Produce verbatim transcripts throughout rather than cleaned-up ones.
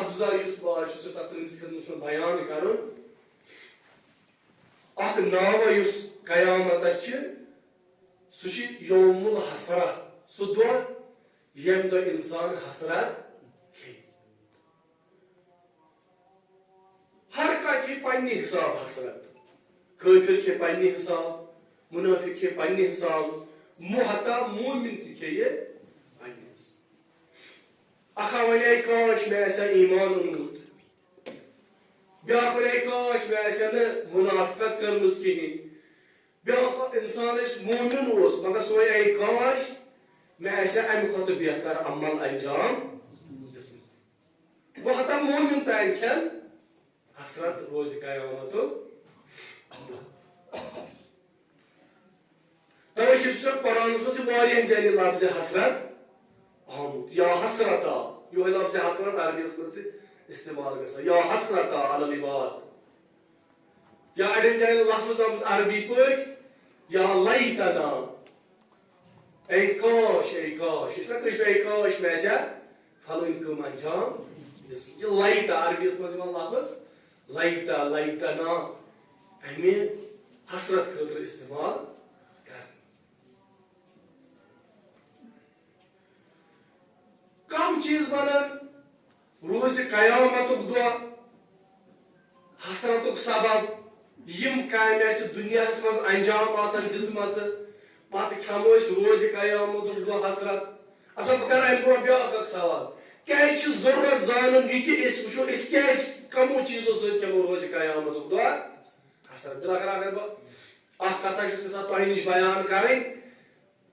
لفظہ یُس بہٕ آز چھُس یژھان تُہٕنٛدِس خدمتس منٛز بیان کرُن، اکھ ناوہ یُس قیامتس چھِ، سُہ چھُ یوم الحسرہ، سُہ دۄہ ییٚمہِ دۄہ انسان حسرت کھیٚیہِ۔ ہر کانٛہہ کھیٚیہِ پننہِ حساب حسرت۔ کٲفِر کھیٚیہِ پننہِ حساب، منٲفِق کھیٚیہِ پننہِ حساب، مو-، حتی مومِن تہِ کھیٚیہِ پننہِ حساب۔ اکھا ونے، "اے کاش مےٚ آسہِ ہا ایمان اوٚنمُت۔" بیٛاکھ ونے، "اے کاش مےٚ آسہِ ہا نہٕ منافقت کٔرمٕژ کِہیٖنۍ۔" بیٛاکھ اکھ انسان یُس مومِن اوس، مگر سُہ ونے، "اے کاش مےٚ آسہِ ہا امہِ کھۄتہٕ بہتر عمل انجام دیُتمُت۔" گوٚو ہتا مومِن تام کھٮ۪ن حسرت روزِ قیامتُک۔ توے چھُ سُہ قرآنس منٛز چھِ واریاہن جاین لفظ حسرت آمُت۔ یا حسرتا، یِہوٚے لفظ حسرت عربیس منٛز تہِ استعمال گژھان۔ یا حسرتا علی العباد۔ یا اڑٮ۪ن جاین لفظ آمُت عربی پٲٹھۍ، یا لیتنا۔ اے کاش، اے کاش۔ یہِ چھُنہ کٲشِر پٲٹھۍ، اے کاش مےٚ آسہِ ہا فلٲنۍ کٲم انجام دِژمٕژ۔ یہِ لیتا عربیس منٛز یِوان لفظ لیتا، لیتنا، امہِ حسرت خٲطرٕ استعمال کرنہٕ۔ کم چیز بنن روز قیامتُک دۄہ حسرتُک سبب، یم کامہِ اسہِ دنیاہس منٛز انجام آسن دِژمژٕ، پتہٕ کھٮ۪مو أسۍ روز قیامتُک دۄہ حسرت۔ اچھا، بہٕ کرٕ امہِ برونٛہہ بیٛاکھ اکھ سوال، کیٛازِ چھِ ضروٗرت زانُن یہِ کہِ أسۍ وٕچھو أسۍ کیٛازِ کمو چیزو سۭتۍ کھٮ۪مو روز قیامتُک دۄہ حسرت؟ بِلاخر اگر بہٕ اکھ کتھا چھُس یژھان تۄہہِ نِش بیان کرٕنۍ،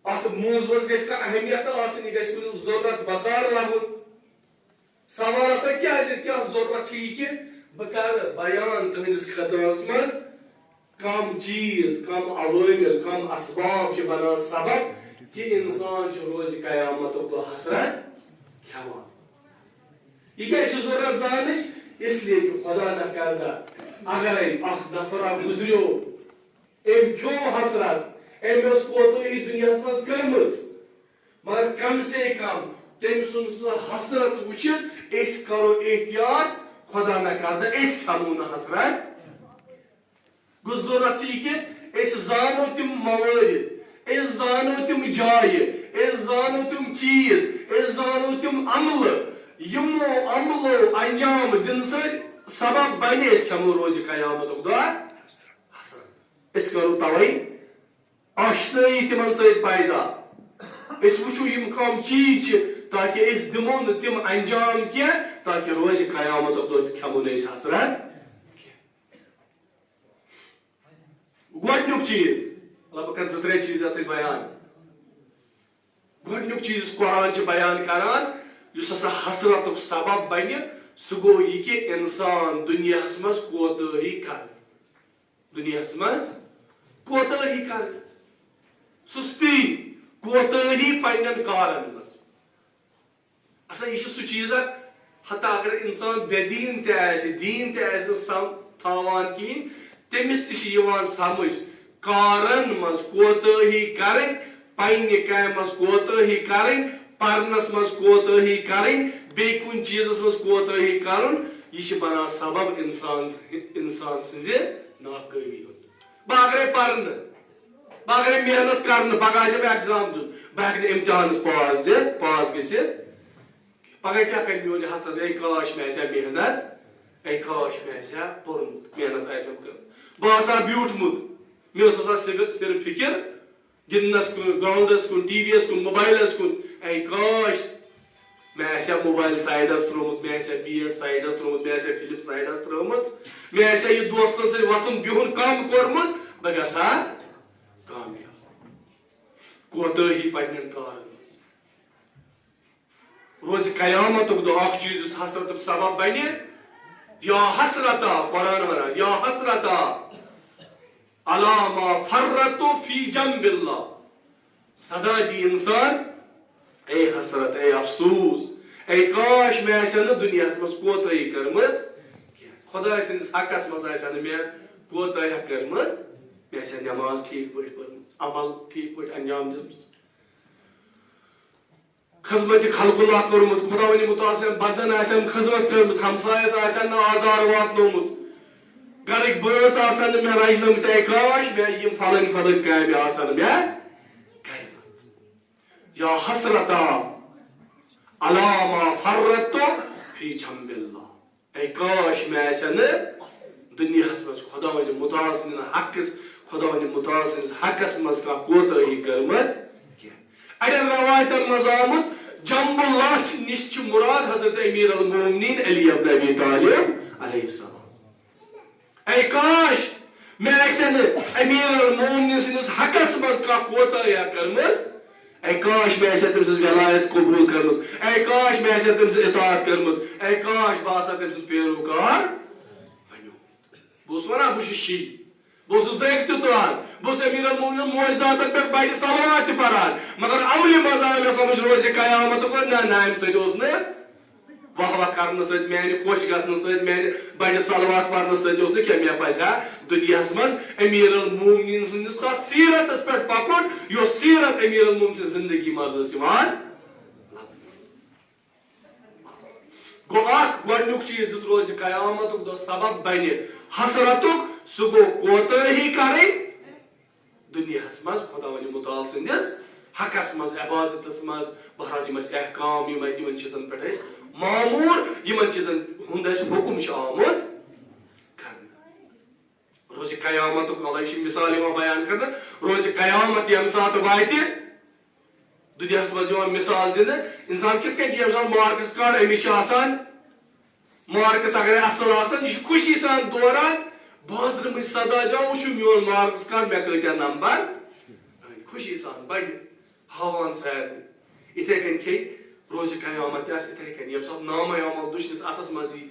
اتھ موضوعس گژھِ کانٛہہ اہمیت آسٕنۍ، یہِ گژھِ کُنہِ ضروٗرت بکار لگُن۔ سوال ہسا کیٛازِ، کیٛاہ ضروٗرت چھِ یہِ کہِ بہٕ کرٕ بیان تُہنٛدِس خطابس منٛز کم چیٖز، کم عوامل، کم اسباب چھِ بنان سبب کہِ انسان چھُ روزِ قیامتُک دۄہ حسرت کھٮ۪وان۔ یہِ کیٛازِ چھِ ضروٗرت زاننٕچ؟ اس لیے کہِ خدا نخواستہ اگرے اکھ نفر اکھ گُزریو، أمۍ کھیوٚو حسرت، أمۍ ٲس کوتٲہی دُنیاہَس منٛز کٔرمٕژ، مگر کم سے کم تٔمۍ سُنٛد سُہ حسرت وٕچھِتھ أسۍ کرو احتیاط، خدا نہ کردہ أسۍ کھٮ۪مو نہٕ حسرت۔ گوٚو ضروٗرت چھِ یہِ کہِ أسۍ زانو تِم موٲرِد، أسۍ زانو تِم جایہِ، أسۍ زانو تِم چیٖز، أسۍ زانو تِم عملہٕ، یِمو عملو انجام دِنہٕ سۭتۍ سبب بنہِ أسۍ کھٮ۪مو روزِ قیامتُک دۄہ حسرت۔ أسۍ کرو توے آشنٲیی تِمن سۭتۍ پیدا۔ أسۍ وٕچھو یِم کم چیٖز چھِ، تاکہِ أسۍ دِمو نہٕ تِم انجام کینٛہہ، تاکہِ روزِ قیامتُک دۄہ کھٮ۪مو نہٕ أسۍ حسرت کینٛہہ۔ گۄڈٕنیُک چیٖز، مطلب، بہٕ کرٕ زٕ ترٛےٚ چیٖز یتھ بیان۔ گۄڈٕنیُک چیٖز یُس قرآن چھُ بیان کران، یُس ہسا حسرتُک سبب بنہِ، سُہ گوٚو یہِ کہِ انسان دُنیاہس منٛز کوتٲہی کرِ۔ دُنیاہَس منٛز کوتٲہی کرٕنۍ، سُستی، کوتٲہی پننٮ۪ن کارن منٛز۔ اصل، یہِ چھُ سُہ چیٖز اکھ، حتیٰ اگر انسان بے دیٖن تہِ آسہِ، دیٖن تہِ آسہِ نہٕ سم-، تھاوان کِہیٖنۍ، تٔمِس تہِ چھِ یِوان سمجھ کارن منٛز کوتٲہی کرٕنۍ، پننہِ کامہِ منٛز کوتٲہی کرٕنۍ، پرنس منٛز کوتٲہی کرٕنۍ، بیٚیہِ کُنہِ چیٖزس منٛز کوتٲہی کرُن، یہِ چھِ بنان سبب انسان، انسان سٕنٛزِ ناکٲمی ہُنٛد۔ بہٕ اگرے پرنہٕ، بہٕ اگرے محنت کرنہٕ، پگاہ آسہِ مےٚ ایگزام دیُن، بہٕ ہٮ۪کہٕ نہٕ امتحانس پاس دِتھ، پاس گٔژھِتھ۔ پگاہ کیٛاہ کرِ میون یہِ حسد؟ اے کاش مےٚ آسہِ ہا محنت، اے کاش مےٚ آسہِ ہا پوٚرمُت، محنت آسہِ ہا کٔرمٕژ۔ بہٕ آسہٕ ہا بیوٗٹھمُت، مےٚ ٲس آسان صرف، صرف فکر گِنٛدنَس کُن، گراؤنڈَس کُن، ٹی وی یَس کُن، موبایلَس کُن۔ اے کاش، مےٚ آسہِ ہا موبایل سایڈَس ترٛوومُت، مےٚ آسہِ ہا بیٹ سایڈَس ترٛوومُت، مےٚ آسہِ ہا فِلِپ سایڈَس ترٛٲومٕژ، مےٚ آسہِ ہا یہِ دوستَن سۭتۍ وۄتھُن بِہُن کَم کوٚرمُت، بہٕ گژھٕ ہا کامیاب۔ کوتٲہی پنٛنٮ۪ن کارَن منٛز۔ روزِ قیامتُک دۄہ اکھ چیٖز یُس حسرتُک سبب بنہِ، یا حسرتا، قرآن ونان، یا حسرتا علی ما فرطت فی جنب اللہ۔ صدا دی انسان، اے حسرت، اے افسوس، اے کاش مےٚ آسہِ ہا نہٕ دُنیاہس منٛز کوتٲہی کٔرمٕژ کینٛہہ۔ خداے سٕنٛدِس حقس منٛز آسہِ ہا نہٕ مےٚ کوتاہی کٔرمٕژ، مےٚ آسہِ ہا نماز ٹھیٖک پٲٹھۍ پٔرمٕژ، عمل ٹھیٖک پٲٹھۍ انجام دیُتمُت۔ خدمت خلق اللہ کوٚرمُت، خداوندِ متعال سٕنٛدٮ۪ن بندن آسن خدمت کٔرمٕژ، ہمسایس آسن نہٕ آزار واتنومُت، گرٕکۍ بٲژ آسن نہٕ مےٚ رجنٲومٕتۍ، اے کاش مےٚ یِم فلٲنۍ فلٲنۍ کامہِ آسن مےٚ کٔرمٕژ۔ یا حسرتا علی ما فرطت فی جنب اللہ۔ اے کاش مےٚ آسہِ ہا نہٕ دُنیاہس منٛز خداوندِ متعال سٕنٛدٮ۪ن حقس، خداوندِ متعال سٕنٛدِس حقس منٛز کانٛہہ کوتٲہی کٔرمٕژ کینٛہہ۔ اڑٮ۪ن رٮ۪وایتن منٛز آمُت، جنب اللہ نِش چھُ مراد حضرت امیر المومنین علی ابن ابی طالب علیہ السلام۔ اے کاش مےٚ آسہِ ہا نہٕ امیر المومنین سٕنٛدِس حقس منٛز کانٛہہ کوتاہیا کٔرمٕژ۔ اے کاش مےٚ آسہِ ہا تٔمۍ سٕنٛز ولایت قبول کٔرمٕژ۔ اے کاش مےٚ آسہِ ہا تٔمۍ سٕنٛز اطاعت کٔرمٕژ۔ اے کاش بہٕ آسہٕ ہا تٔمۍ سُنٛد پیروکار بنیومُت۔ بہٕ اوسُس ونان بہٕ چھُس شیعہ، بہٕ اوسُس دٔگۍ تہِ تُلان، بہٕ اوسُس امیر المومنین معجزاتن پٮ۪ٹھ بڑِ صلوات تہِ پران، مگر عملہِ منٛز آو مےٚ سمجھ روزِ قیامتُک نہ، نہ، امہِ سۭتۍ اوس نہٕ واہ واہ کرنہٕ سۭتۍ، میانہِ خۄش گژھنہٕ سۭتۍ، میانہِ بجہِ صلوات پرنہٕ سۭتۍ اوس نہٕ کینٛہہ۔ مےٚ پزِ ہا دُنیاہس منٛز امیر المومنین سٕنٛدِس تتھ سیرتس پٮ۪ٹھ پکُن، یۄس سیرت امیر المومنین سٕنٛز زندگی منٛز ٲس یِوان لبنہٕ۔ گوٚو اکھ گۄڈنیُک چیٖز یُس روزِ قیامتُک دۄہ سبب بنہِ حسرتُک، سُہ گوٚو کوتٲہی کرٕنۍ دُنیاہس منٛز خداوندِ متعال سٕنٛدِس حقس منٛز، عبادتس منٛز، بہرحال یِم اَسہِ احکام، یِم، یِمن چیٖزن پٮ۪ٹھ اَسہِ ماموٗر، یِمن چیٖزن ہُنٛد اَسہِ حُکم چھُ آمُت کرنہٕ۔ روزِ قیامتُک، اللہ، یہِ چھُ مثال یِوان بیان کرنہٕ، روزِ قیامت ییٚمہِ ساتہٕ واتہِ، دُنیاہس منٛز یِوان مثال دِنہٕ، انسان کِتھ کٔنۍ چھُ ییٚمہِ ساتہٕ مارکس کارڈ أمِس چھُ آسان، مارکس اگرے اصل آسن، یہِ چھُ خوشی سان دوران، بازرٕ مٔنٛزۍ صدا دِوان، وٕچھِو میون مارکس کارڈ، مےٚ کۭتیٛاہ نمبر أنۍ۔ خوشی سان بڑِ ہاوان سارنٕے۔ یِتھے کٔنۍ کھے روزِ قیامت تہِ آسہِ یِتھے کٔنۍ، ییٚمہِ ساتہٕ نامہ اعمال دٔچھنِس اتھس منٛز یی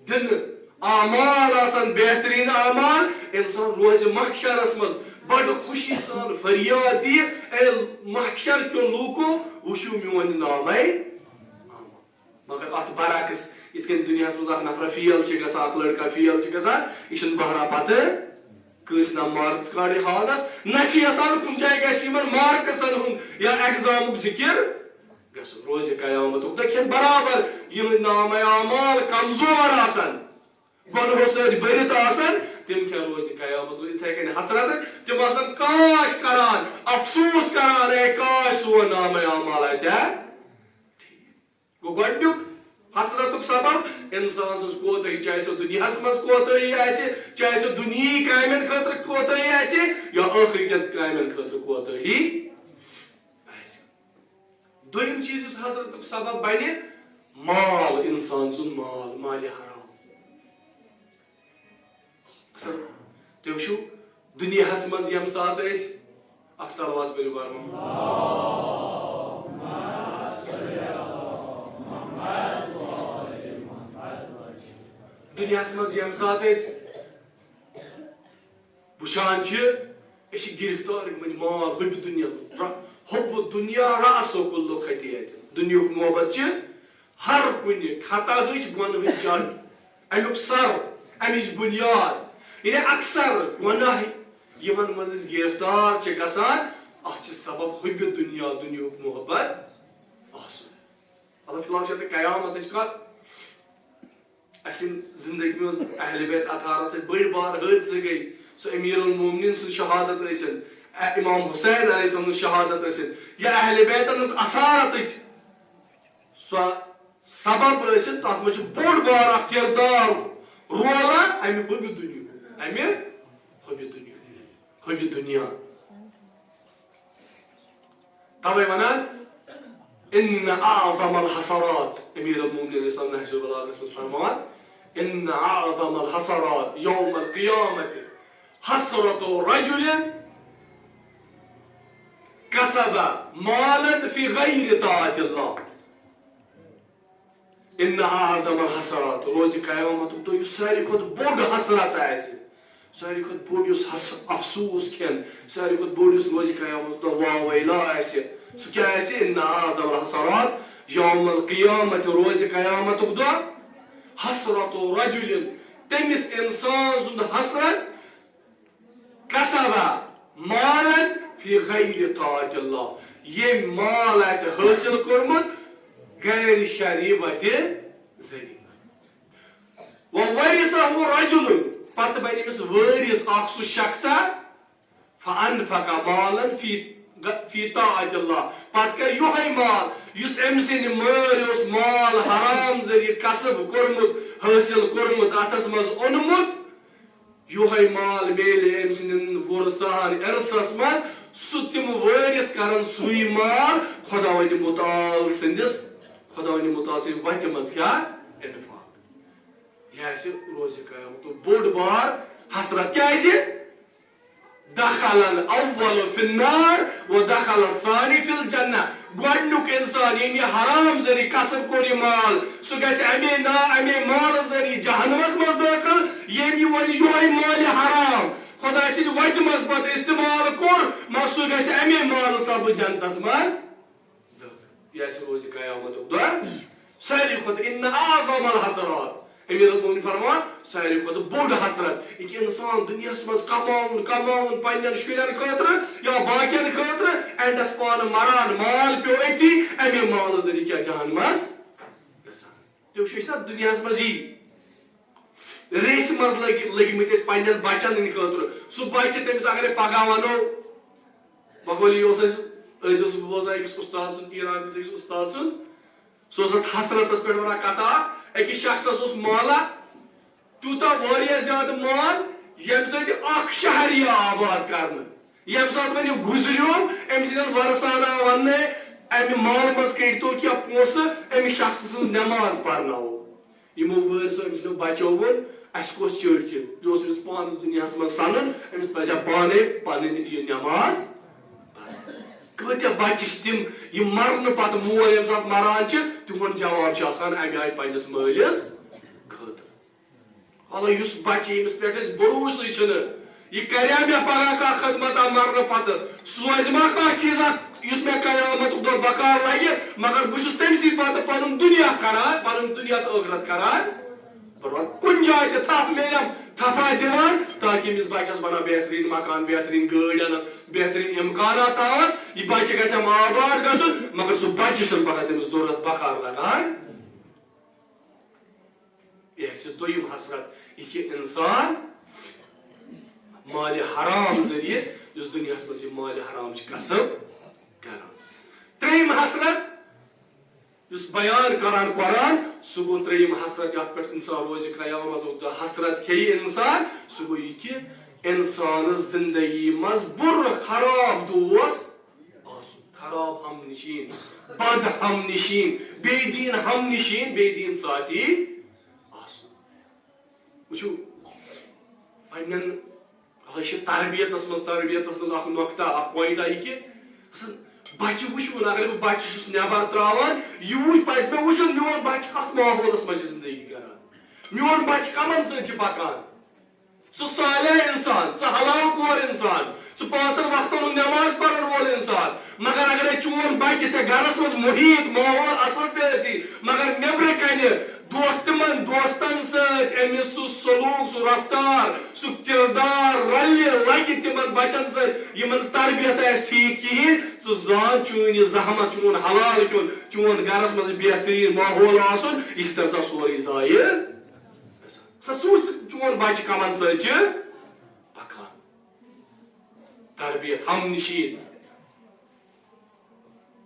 دِنہٕ، اعمال آسن بہترین اعمال، انسان روزِ محشرس منٛز بڑٕ خوشی سان فریاد دِیہِ، اے محشر کیو لوٗکو، وٕچھِو میون نامہ اعمال۔ مگر اتھ برعکس، یِتھ کٔنۍ دُنیاہس منٛز اکھ نفر فیل چھِ گژھان، اکھ لڑکا فیل چھِ گژھان، یہِ چھُنہٕ بہران پتہٕ کٲنٛسہِ نہ مارکس کارڈ ہاونس، نہ چھِ یژھان کُنہِ جایہِ گژھِ یِمن مارکسن ہُنٛد یا ایگزامُک ذِکِر گژھُن۔ روزِ قیامتُک دۄہ کھٮ۪ن برابر یِم نامہ اعمال کمزور آسن، گۄنہو سۭتۍ بٔرِتھ آسن، تِم کھٮ۪ن روزِ قیامتُک یِتھے کٔنۍ حسرت، تِم آسن کاش کران، افسوس کران، اے کاش سون نامہ اعمال آسہِ ہا ٹھیٖک۔ گوٚو گۄڈٕنیُک حسرتُک سبب انسان سٕنٛز کوتٲہی، چاہے سۄ دُنیاہس منٛز کوتٲہی آسہِ، چاہے سۄ دُنیاہی کامٮ۪ن خٲطرٕ کوتٲہی آسہِ، یا ٲخرٕکٮ۪ن کامٮ۪ن خٲطرٕ کوتٲہی آسہِ۔ دوٚیِم چیٖز یُس حسرتُک سبب بنہِ، مال، انسان سُنٛد مال، مالِ حرام۔ اصل، تُہۍ وٕچھِو، دُنیاہس منٛز ییٚمہِ ساتہٕ أسۍ اکھ صلوات پٔرِو بار بار۔ دُنیاہس منٛز ییٚمہِ ساتہٕ أسۍ وٕچھان چھِ، أسۍ چھِ گرفتار گٔمٕتۍ مال، حُبہِ دُنیا، حُبہِ دُنیا رأس کُلُّ خطیئة۔ دُنیاہُک محبت چھِ ہر کُنہِ خطاہٕچ، گۄنہٕچ جڑ، امیُک سر، امِچ بُنیاد۔ یعنی اکثر گۄناہ یِمن منٛز أسۍ گرفتار چھِ گژھان، اتھ چھِ سبب حُبہِ دُنیا، دُنیاہُک محبت آسُن۔ مطلب، فی الحال چھِ تہٕ قیامتٕچ کتھ۔ اسہِ زندگی منٛز اہل بیت اطہارن سۭتۍ بٔڑۍ بار حٲدثہٕ گٔے۔ سُہ امیر المومنین سٕنٛز شہادت ٲسِن، اے، امام حسین علیہ السلام سٕنٛز شہادت ٲسِن، یا اہل بیتن ہٕنٛز اثارتٕچ سۄ سبب ٲسِن، تتھ منٛز چھُ بوٚڑ بار اکھ کردار، رول اکھ امہِ حُبہِ دُنیا، امہِ حُبہِ دُنیا، حُبہِ دُنیا۔ توے ونان، ان اعظم الحسرات، امیر المومنین علیہ السلام نہج البلاغس منٛز فرماوان، ان اعظم الحسرات یوم القیامت حسرت رجل کسب مالا فی غیر طاعت اللہ۔ ان اعظم الحسرات، روزِ قیامتُک دۄہ یُس ساروی کھۄتہٕ بوٚڑ حسرت آسہِ، ساروی کھۄتہٕ بوٚڑ یُس حس-، افسوس کھٮ۪ن، ساروی کھۄتہٕ بوٚڑ یُس روزِ قیامتُک دۄہ واویلا آسہِ، سُہ کیٛاہ آسہِ؟ ان اعظم الحسرات یوم القیامت، روزِ قیامتُک دۄہ حسرت رجل، تٔمِس انسان سُنٛد حسرت کسب مالا فی غیر طاعت اللہ، ییٚمۍ مال آسہِ حٲصِل کوٚرمُت غیر شرعی وتہِ ذٔریعہٕ۔ وورثہ رجل، پتہٕ بنہِ أمِس وٲرِث اکھ سُہ شخصا، فانفق مالا فی فی طاعت اللہ، پتہٕ کر یُہے مال یُس أمۍ سٕنٛدِ مٲلۍ اوس مال حرام ذٔریعہٕ کسب کوٚرمُت، حٲصِل کوٚرمُت، اتھس منٛز اوٚنمُت، یُہے مال میلہِ أمۍ سٕنٛدٮ۪ن ورثاہن ارثس منٛز، سُہ تِم وٲرِث کرن سُے مال خۄداوندِ مُتعال سٕنٛدِس، خۄداوندِ مُتعال سٕنٛدِ وتہِ منٛز کیٛاہ؟ انفاق۔ یہِ آسہِ روزِ قیامتُک بوٚڑ بار حسرت۔ کیٛازِ؟ دخل الاول فی النار و دخل الثانی فی الجنہ۔ گۄڈنیُک انسان ییٚمۍ یہِ حرام ذٔریعہٕ کسب کوٚر یہِ مال، سُہ گژھِ امے نا-، امے مالہٕ ذٔریعہٕ جہنمس منٛز دٲخل۔ ییٚمۍ یہِ وۄنۍ یۄہے مالہِ حرام خۄداے سٕنٛدِ وتہِ منٛز پتہٕ استعمال کوٚر، مگر سُہ گژھِ امے مالہٕ سببہٕ جنتس منٛز۔ یہِ آسہِ روزِ قیامتُک دۄہ ساروی کھۄتہٕ ان اعظم الحسرات۔ امیر المومنین فرمان، ساروی کھۄتہٕ بوٚڑ حسرت۔ یہِ کہِ انسان دُنیاہس منٛز کماوُن، کماوُن پننٮ۪ن شُرٮ۪ن خٲطرٕ یا باقین خٲطرٕ، اینڈس پانہٕ مران، مال پیوٚو أتی، امے مالہٕ ذٔریعہٕ کیٛاہ جہنمس گژھان۔ تُہۍ وٕچھِو، أسۍ چھِنہ دُنیاہَس منٛز یی ریسہِ منٛز لٔگۍ، لٔگۍ مٕتۍ أسۍ پنٛنٮ۪ن بَچَن ہٕنٛدِ خٲطرٕ۔ سُہ بَچہِ، تٔمِس اگر أسۍ پَگاہ وَنو، بقولِ یہِ اوس اَسہِ، أسۍ اوسُس بہٕ بوزان أکِس اُستاد سُنٛد، ایران کِس أکِس اُستاد سُنٛد، سُہ اوس اَتھ حسرتَس پٮ۪ٹھ وَنان کَتھا اَکھ، أکِس شخصَس اوس مالا، تیوٗتاہ واریاہ زیادٕ مال، ییٚمہِ سۭتۍ اَکھ شہر یی آباد کَرنہٕ۔ ییٚمہِ ساتہٕ وۄنۍ یہِ گُزریو، أمۍ سٕنٛدٮ۪ن ورثہن آو وننہٕ، امہِ مالہٕ منٛز کٔڑۍ تو کینٛہہ پونٛسہٕ، أمِس شخصہٕ سٕنٛز نٮ۪ماز پرناوو۔ یِمو وٲرۍ سُہ أمۍ سٕنٛدیو بچو ووٚن، "اسہِ کۄس چٲڑۍ چھِ؟ یہِ اوس أمِس پانس دُنیاہس منٛز سنُن، أمِس پزِ ہا پانے پنٕنۍ یہِ نٮ۪ماز پرٕنۍ۔" کۭتیاہ بچہِ چھِ تِم، یِم مرنہٕ پتہٕ مول ییٚمہِ ساتہٕ مران چھِ، تِہُنٛد جواب چھُ آسان امہِ آیہِ پننِس مٲلِس خٲطرٕ۔ حالانکہ یُس بچہِ، ییٚمِس پٮ۪ٹھ اَسہِ بروسٕے چھُنہٕ، یہِ کریا مےٚ پگاہ کانٛہہ خدمت آ مرنہٕ پتہٕ؟ سوزِ ما کانٛہہ چیٖزا یُس مےٚ قیامتُک دۄہ بکار لگہِ؟ مگر بہٕ چھُس تٔمۍ سٕے پتہٕ پنُن دُنیا کران، پنُن دُنیا تہٕ ٲخرت کران برباد۔ کُنہِ جایہِ تہِ تھپھ میلیم، تھپھا دِوان، تاکہِ أمِس بچس بناو بہتریٖن مکان، بہتریٖن گٲڑۍ انس، بہتریٖن امکانات تھاوس، یہِ بچہِ گژھٮ۪م آباد گژھُن، مگر سُہ بچہِ چھُنہٕ پگاہ تٔمِس ضروٗرت بکار لگان۔ یہِ آسہِ دوٚیِم حسرت، یہِ کہِ انسان مالِ حرام ذٔریعہٕ، یُس دُنیاہَس منٛز یہِ مالِ حرام چھِ کسب کران۔ ترٛیٚیِم حسرت، یُس بیان کران قرآن، سُہ گوٚو ترٛیٚیِم حسرت، یَتھ پٮ۪ٹھ انسان روزِ قیامتُک دۄہ حسرت کھیٚیہِ انسان، سُہ گوٚو یہِ کہِ انسانَس زندگی منٛز بُرٕ خراب دوس آسُن، خراب ہم نشین، بد ہم نشین، بے دین ہم نشین، بے دین ساتھی آسُن۔ وٕچھِو، پننٮ۪ن، یہِ چھِ تربیتس منٛز، تربیتس منٛز اکھ نۄقطہ، اکھ پوینٹ آ یہِ کہِ، اصل بچہِ وٕچھُن، اگر بہٕ بچہِ چھُس نٮ۪بر تراوان، یہِ وٕچھ، پزِ مےٚ وٕچھُن، میون بچہِ کتھ ماحولس منٛز چھِ زندگی کران، میون بچہِ کمن سۭتۍ چھِ پکان۔ سُہ صالح انسان، سُہ حلال کور انسان، سُہ پانٛژن وقتن ہُنٛد نماز پرن وول انسان۔ مگر اگرے چون بچہِ ژےٚ گرس منٛز محیط، ماحول اصل تہِ ٲسی، مگر نیبرٕ کنہِ دوست، تِمن دوستن سۭتۍ أمِس سُہ سلوک، سُہ رفتار، سُہ کردار رلہِ، لگہِ تِمن بچن سۭتۍ، یِمن تربیت آسہِ ٹھیک کہیٖنۍ، ژٕ زان چٲنۍ یہِ زحمت، چون حلال کھیوٚن، چون گرس منٛز بہتریٖن ماحول آسُن، یہِ چھُ تمہِ ساتہٕ سورُے ضایع۔ سا سوٗنٛچ، چون بچہِ کمن سۭتۍ چھِ پکان۔ تربیت ہم نشین۔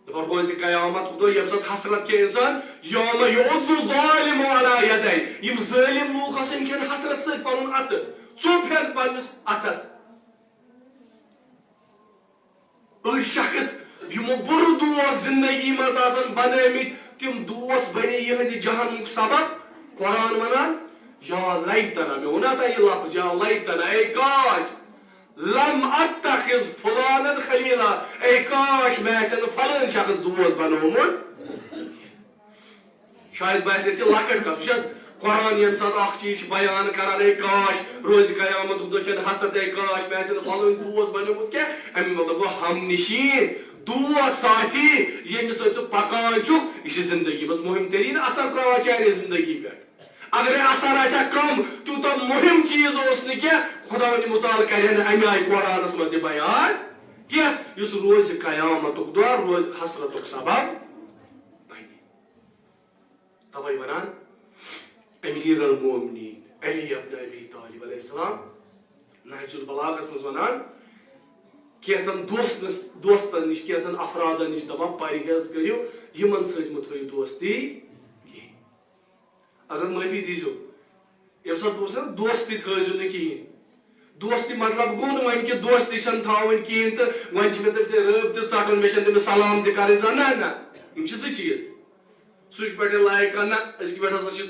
دپان روزِ قیامت دۄہ ییٚمہِ ساتہٕ حسرت کھے انسان، یوم یعض الظالم علی یدیہ، یِم ظٲلم لوٗکھ آسن کھٮ۪ن حسرت سۭتۍ پنُن اتھٕ، ژوٚپ ہٮ۪ن پننِس اتھس۔ أڑۍ شخص یِمو بُرٕ دوس زندگی منٛز آسن بنٲومٕتۍ، تِم دوس بنے یِہنٛدِ جہنمُک سبب۔ قرآن ونان، یا لیتنا، مےٚ ووٚن نا تۄہہِ یہِ لفظ، یا لیتنا، اے کاش، لم اتخذ فلانا خلیلا، اے کاش مےٚ آسہِ نہٕ فلٲنۍ شخص دوس بنوومُت۔ شاید باسہِ اَسہِ یہِ لۄکٕٹ کَتھ۔ وٕچھ حظ، قرآن ییٚمہِ ساتہٕ اَکھ چیٖز چھِ بیان کَران، اے کاش، روزِ قیامتُک دۄہ کٮ۪ن حسرت، اے کاش، مےٚ آسہِ نہٕ پَنُن دوس بنیومُت کینٛہہ، اَمیُک مطلب گوٚو ہم نشین، دوس، ساتھی، ییٚمِس سۭتۍ ژٕ پَکان چھُکھ، یہِ چھِ زندگی منٛز مُہِم تریٖن اثر ترٛاوان چانہِ زندگی پٮ۪ٹھ۔ اگرے اثر آسہِ ہا کم، تیوٗتاہ مُہِم چیٖز اوس نہٕ کینٛہہ، خۄداوندِ مُتعال کرِ ہا نہٕ اَمہِ آیہِ قرآنَس منٛز یہِ بیان کینٛہہ، یُس روزِ قیامتُک دۄہ، روزِ حسرتُک سبب بنہِ۔ وَنان، امیر المومنین علی ابن ابی طالب علیہ السلام نہج البلاغس منٛز وَنان، کینٛژن دوستس، دوستن نِش، کینٛژن افرادن نِش دَپان، پرہیز کٔرِو، یِمن سۭتۍ مہ تھٲیِو دوستی کینٛہہ۔ اگر معٲفی دیٖزیو، ییٚمہِ ساتہٕ بہٕ وَنان دوستی تھٲیزیو نہٕ کِہیٖنۍ۔ دوستی مطلب گوٚو نہٕ وۄنۍ کہِ دوستی چھَنہٕ تھاوٕنۍ کِہیٖنۍ تہٕ وۄنۍ چھِ مےٚ تٔمِس سۭتۍ رٲبطہٕ ژَٹُن، مےٚ چھَنہٕ تٔمِس سلام تہِ کَرٕنۍ زانٛہہ۔ نہ، نہ، یِم چھِ زٕ چیٖز۔ سُہ ہیٚکہِ پٮ۪ٹھٕ لایق کانٛہہ، نہ، أزکہِ پٮ۪ٹھ ہسا چھِ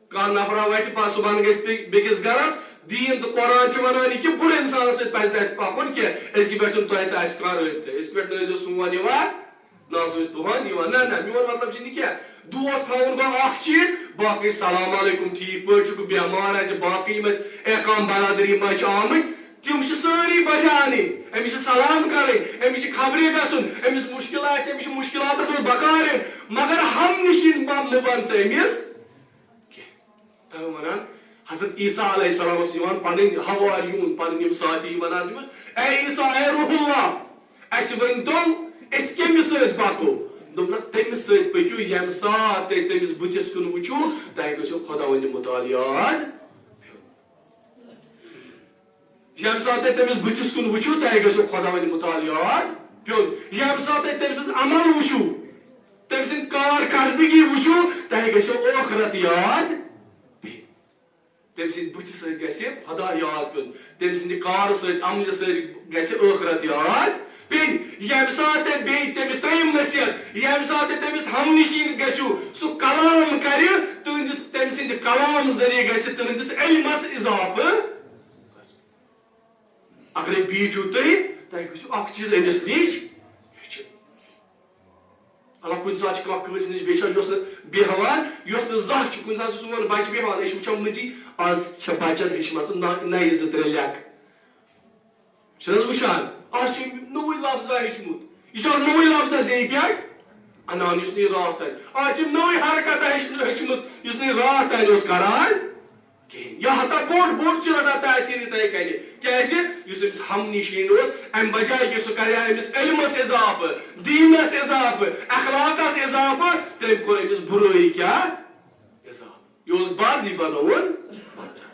کانٛہہ نفرا وَتہِ پَتہٕ صُبحن گژھِ بیٚیہِ، بیٚکِس گَرَس۔ دیٖن تہٕ قرآن چھِ وَنان یہِ کہِ بُرٕ اِنسانَس سۭتۍ پَزِ نہٕ اَسہِ پَکُن کینٛہہ۔ أزکہِ پٮ۪ٹھ چھُنہٕ تۄہہِ تہٕ اَسہِ کانٛہہ رٲبطہٕ۔ أزکہِ پٮ۪ٹھ نہٕ ٲسۍزیو سون یِوان، نہ سا ٲسۍ تُہُنٛد یِوان۔ نہ، نہ، میون مطلب چھُ نہٕ کینٛہہ۔ دوس تھاوُن گوٚو اکھ چیٖز، باقٕے سلام علیکم، ٹھیٖک پٲٹھۍ چھُکھ، بٮ۪مار آسہِ، باقٕے یِم اَسہِ احکام برادری منٛز چھِ آمٕتۍ، تِم چھِ سٲری بچاونٕے۔ أمِس چھِ سلام کرٕنۍ، أمِس چھِ خبرِ گژھُن، أمِس مُشکِل آسہِ، أمِس چھِ مُشکِلاتس منٛز بکار یُن، مگر ہم نشین مہ بن ژٕ أمِس کینٛہہ۔ تَوے وَنان، حضرت عیسیٰ علیہ السلام اوس یِوان پنٕنۍ حواریون، پنٕنۍ یِم ساتھی وَنان تٔمِس، "اے عیسیٰ، اے روح اللہ، اَسہِ ؤنۍ تو، أسۍ کٔمِس سۭتۍ پَکو؟" دوٚپنَکھ، "تٔمِس سۭتۍ پٔکِو، ییٚمہِ ساتہٕ تُہۍ تٔمِس بٕتھِس کُن وٕچھِو، تۄہہِ گژھیو خۄداوندِ مُتعال یاد۔" ییٚمہِ ساتہٕ تُہۍ تٔمِس بٕتھِس کُن وٕچھِو، تۄہہِ گژھیو خۄداوندِ مُتعال یاد پیوٚن۔ ییٚمہِ ساتہٕ تُہۍ تٔمۍ سٕنٛز عمل وٕچھِو، تٔمۍ سٕنٛز کارکردگی وٕچھِو، تۄہہِ گژھیو ٲخرت یاد پیٚنۍ۔ تٔمۍ سٕنٛدِ بٕتھِ سۭتۍ گژھِ خۄدا یاد پیوٚن۔ تٔمۍ سٕنٛدِ کارٕ سۭتۍ، عملہِ سۭتۍ گژھِ ٲخرت یاد پیٚنۍ۔ ییٚمہِ ساتہٕ تُہۍ بیٚیہِ تٔمِس ترٛیٚیِم نصیحت، ییٚمہِ ساتہٕ تُہۍ تٔمِس ہم نشین گژھِو، سُہ کلام کرِ، تُہنٛدِس، تٔمۍ سٕنٛدِ کلام ذٔریعہٕ گژھِ تُہنٛدِس علمس اضافہٕ۔ اگرے بیٖٹھِو تُہۍ، تۄہہِ گٔژھِو اکھ چیٖز أمِس نِش ہیٚچھِنۍ۔ اللہ، کُنہِ ساتہٕ چھِ کانٛہہ کٲنٛسہِ نِش بیٚہوان، یۄس نہٕ بیٚہوان، یۄس نہٕ زانٛہہ چھِ، کُنہِ ساتہٕ چھُ سون بچہِ بیٚہوان، أسۍ چھِ وٕچھان مٔنٛزی، آز چھےٚ بچن ہیٚچھمژٕ نہ-، نَیہِ زٕ ترٛےٚ لیٚکہٕ۔ چھِنہٕ حظ وٕچھان؟ آز چھِ أمۍ نوٚوُے لفظا ہیٚچھمُت۔ یہِ چھُ آز نوٚوُے لفظا زیٚیہِ پٮ۪ٹھ اَنان، یُس نہٕ یہِ راتھ تانۍ۔ آز چھِ أمۍ نٔوٕے حرکتا ہیٚچھ-، ہیٚچھمٕژ، یُس نہٕ یہِ راتھ تانۍ اوس کران۔ کِہیٖنۍ۔ یا ہتا بوٚڑ، بوٚڑ چھُ رٹان تاثیر یِتھَے کَنہِ۔ کیٛازِ؟ یُس أمِس ہم نشین اوس، اَمہِ بجایہِ کہِ سُہ کرِ ہا أمِس علمس اضافہٕ، دیٖنس اضافہٕ، اخلاقس اضافہٕ، تٔمۍ کوٚر أمِس بُرٲیی کیٛاہ؟ اضافہٕ۔ یہِ اوس بد، یہِ بنووُن بدتر۔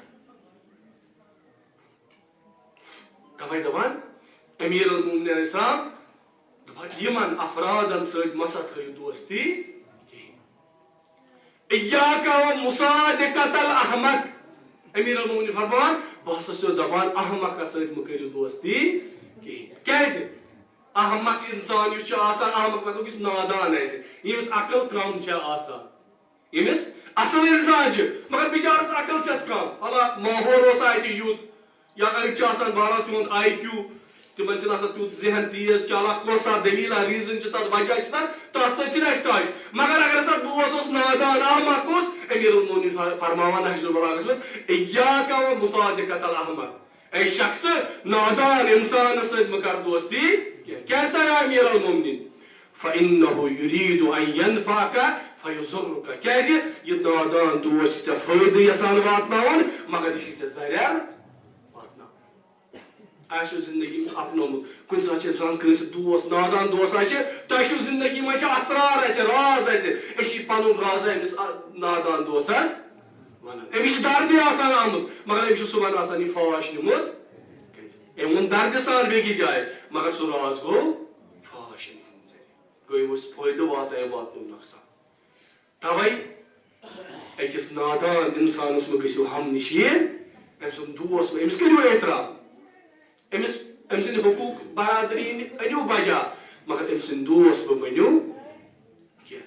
توے دپان امیر المومنین علیہ السلام، دپان یِمن افرادن سۭتۍ مسا تھٲیِو دوستی کِہیٖنۍ۔ ایاک و مصادقۃ الاحمق۔ امیر المومنین فرمان، بہٕ ہسا چھُسو دپان احمقس سۭتۍ مہ کٔرِو دوستی کِہیٖنۍ۔ کیازِ؟ احمق انسان یُس چھُ آسان، احمق مطلب یُس نادان آسہِ، ییٚمِس عقل کم چھےٚ آسان، ییٚمِس اصل انسان چھُ، مگر بِچارس عقل چھس کم۔ حالا ماحول اوس اتہِ یُتھ، یا أڑۍ چھِ آسان بہرحال تِہُنٛد آی کیو، تِمن چھِنہٕ آسان تیُتھ ذہن تیز کینٛہہ، حالا کۄس سا دٔلیٖلہ، ریٖزن چھِ تتھ، وجہ چھِ تتھ، تتھ سۭتۍ چھِنہٕ اَسہِ ٹچ۔ مگر اگر ہسا دوس اوس نادان، احمق اوس، امیر المومنین فر-، فرماوان نہج البلاغس منٛز، ایاک و مصادقۃ الاحمق۔ اے شخص، نادان انسانس سۭتۍ مہ کر دوستی کینٛہہ۔ کیٛازِ سا یا امیر المومنین؟ فإنه يريد أن ينفعك فيضرك۔ کیٛازِ؟ یہِ نادان دوس چھِ ژےٚ فٲیدٕ یژھان واتناوُن، مگر یہِ چھِ ژےٚ ضرر واتناوُن۔ آسیو زندگی منٛز اپنومُت۔ کُنہِ ساتہٕ چھِ انسان کٲنٛسہِ دوس، نادان دوس آسہِ، تۄہہِ چھُو زندگی منٛز چھِ اسرار آسہِ، راز آسہِ، أسۍ چھِ پنُن رازا أمِس ا-، نادان دوسس ونان۔ أمِس چھِ دردٕے آسان آمٕژ، مگر أمِس چھُ صبحن آسان یہِ فاش نیومُت۔ أمۍ ووٚن دردِ سان بیٚکِس جایہِ، مگر سُہ راز گوٚو فاش أمۍ سٕنٛدِ ذٔریعہٕ۔ گوٚو یہِ اوس فٲیدٕ واتان، أمۍ واتنوو نۄقصان۔ توے أکِس نادان انسانس مہ گٔژھِو ہم نشین، أمۍ سُنٛد دوس مہ، أمِس کٔرِو احترام، أمِس، أمۍ سٕنٛدِ حقوق برادری أنِو بجا، مگر أمۍ سٕنٛدۍ دوس مہ بٔنِو کینٛہہ۔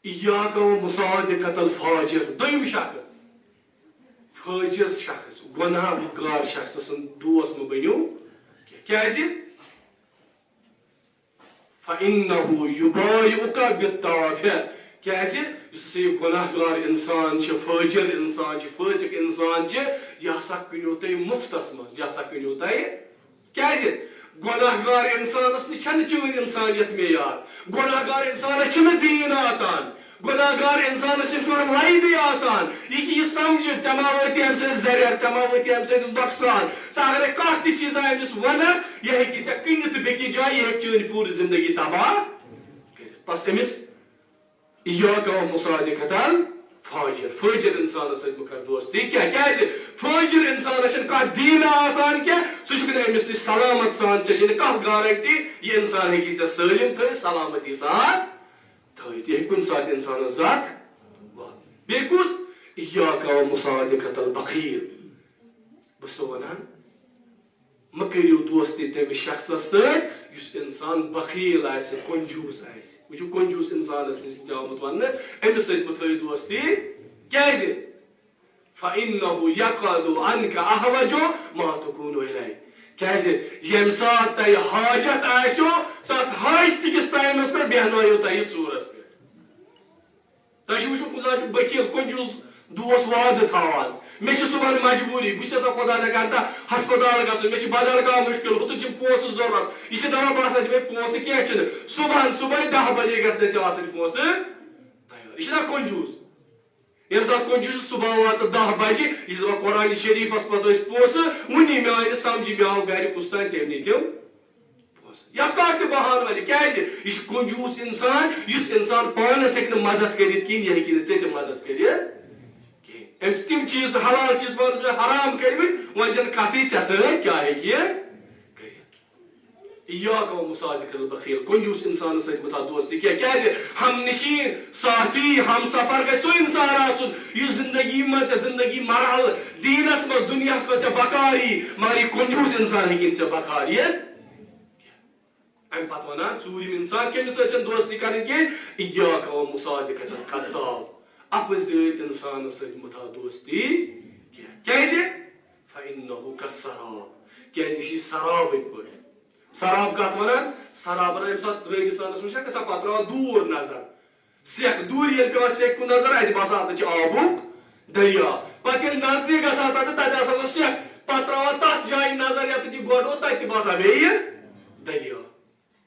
ایاک و مصادقۃ الفاجر، دوٚیِم شخص، فٲجر شخص، گۄناہ گار شخص سُنٛد دوس مہ بٔنِو۔ کیٛازِ؟ فإنه يبايعك بالطوافة۔ کیٛازِ؟ یُس ہسا یہِ گۄناہ گار انسان چھُ، فٲجر انسان چھُ، فٲسق انسان چھُ، یہِ ہسا کٕنِو تۄہہِ مُفتس منٛز، یہِ ہسا کٕنِو تۄہہِ کیٛازِ؟ گۄناہ گار انسانس نِش چھنہٕ چٲنۍ انسانیت معیار۔ گۄناہ گار انسانس چھُنہٕ دیٖن آسان۔ گۄناہ گار انسانس چھِ کانٛہہ لایِنٕے آسان۔ یہِ کہِ یہِ سمجھِ، ژےٚ ما وٲتی امہِ سۭتۍ ضرر، ژےٚ ما وٲتی امہِ سۭتۍ نۄقصان۔ ژٕ اگرے کانٛہہ تہِ چیٖزا أمِس ونکھ، یہِ ہیٚکہِ ژےٚ کٕنِتھ بیٚکِس جایہِ، یہِ ہیٚکہِ چٲنۍ پوٗرٕ زندگی تباہ کٔرِتھ۔ بس أمِس ایاک و مصادقۃ الفاجر، فٲجر انسانس سۭتۍ مہ کر دوستی کینٛہہ۔ کیازِ؟ فٲجر انسانس چھنہٕ کانٛہہ دیٖنہ آسان کینٛہہ، ژٕ چھُکھ نہٕ أمِس نِش سلامت سان، ژےٚ چھے نہٕ کانٛہہ گارنٹی یہِ انسان ہیٚکی ژےٚ سٲلِم تھٲوِتھ، سلامتی سان تھٲوِتھ۔ یہِ ہیٚکہِ کُنہِ ساتہٕ انسانس زکھ واتنٲوِتھ۔ بیٚیہِ کُس؟ ایاک و مصادقۃ البخیل۔ بہٕ چھُسو ونان، مہ کٔرِو دوستی تٔمِس شخصس سۭتۍ یُس انسان بخیل آسہِ، کنجوس آسہِ۔ وٕچھِو، کنجوس انسانس نِش چھُ آمُت وننہٕ، أمِس سۭتۍ مہ تھٲیِو دوستی۔ کیازِ؟ فإنه يقعد عنك أحوج ما تكون إليه۔ کیازِ؟ ییٚمہِ ساتہٕ تۄہہِ حاجت آسیو، تتھ حاجتہٕ کِس ٹایمس پٮ۪ٹھ بیہنٲیِو تۄہہِ سوٗرس پٮ۪ٹھ۔ تۄہہِ چھُو وٕچھمُت، کُنہِ ساتہٕ چھُ بٔکیٖل، کنجوٗس دوس وعدٕ تھاوان، "مےٚ چھِ صُبحن مجبوٗری، بہٕ چھُس یَژھان خۄدا نہ کَرتا ہسپتال گژھُن، مےٚ چھِ بدل کانٛہہ مُشکِل، ہُتُتھ چھِ پونٛسہٕ ضوٚرَتھ۔" یہِ چھِ دَپان، "بہٕ ہسا دِمَے پونٛسہٕ، کینٛہہ چھُنہٕ، صُبحن صُبحٲے دَہ بجے گژھِ نہٕ ژےٚ آسٕنۍ پونٛسہٕ تیار۔" یہِ چھِ دَپان کنجوٗس۔ ییٚمہِ ساتہٕ کنجوٗس چھُ صُبحن واتان دَہ بجہِ، یہِ چھِ دَپان، "قرآن شریٖفَس پَتہٕ ٲسۍ پونٛسہٕ، وُنی مےٚ آے نہٕ سَمجھی، مےٚ آو گَرِ کُس تام، تٔمۍ نی تِم۔" پونٛسہٕ۔ یا کانٛہہ تہِ بہانہٕ وَنہِ، کیٛازِ؟ یہِ چھُ کنجوٗس اِنسان، یُس اِنسان پانَس ہیٚکہِ نہٕ مدد کٔرِتھ کِہیٖنۍ، یہِ ہیٚکہِ نہٕ ژےٚ تہِ مدد کٔرِتھ کِہیٖنۍ۔ أمۍ چھِ تِم چیٖز، حلال چیٖز پانَس پٮ۪ٹھ حرام کٔرۍمٕتۍ، وۄنۍ چھَنہٕ کَتھٕے ژےٚ سۭتۍ کیٛاہ ہیٚکہِ یہِ کٔرِتھ۔ ایاک و مصادقۃ البخیل، کنجوٗس اِنسانَس سۭتۍ مہ تھاو دوستی کینٛہہ، کیٛازِ؟ ہم نشین، ساتھی، ہم سفر گژھِ سُہ اِنسان آسُن، یُس زندگی منٛز ژےٚ زندگی مرحلہٕ دیٖنَس منٛز، دُنیاہَس منٛز ژےٚ بکار یی، مگر یہِ کنجوٗس اِنسان ہیٚکہِ نہٕ ژےٚ بکار یِتھ۔ امہِ پتہٕ ونان، ژوٗرِم انسان کٔمِس سۭتۍ چھنہٕ دوستی کرٕنۍ کینٛہہ؟ ایاک و مصادقۃ الکذاب، اپزٲرۍ انسانس سۭتۍ مہ تھاو دوستی کینٛہہ۔ کیازِ؟ فإنه كالسراب، کیازِ یہِ چھِ سرابٕکۍ پٲٹھۍ۔ سراب کتھ ونان؟ سراب ونان، ییٚمہِ ساتہٕ ریگستانس منٛز چھِ گژھان، پتہٕ تراوان دوٗر نظر، سیٚکھ دوٗرِ ییٚلہِ پٮ۪وان سیٚکہِ کُن نظر، اَتہِ باسان اَتٮ۪تھ چھِ آبُک دریا۔ پَتہٕ ییٚلہِ نزدیٖک گژھان تَتٮ۪تھ، تَتہِ آسان سۄ سیٚکھ۔ پَتہٕ ترٛاوان تَتھ جایہِ نظر، یَتٮ۪تھ یہِ گۄڈٕ اوس، تَتہِ تہِ باسان بیٚیہِ دریا۔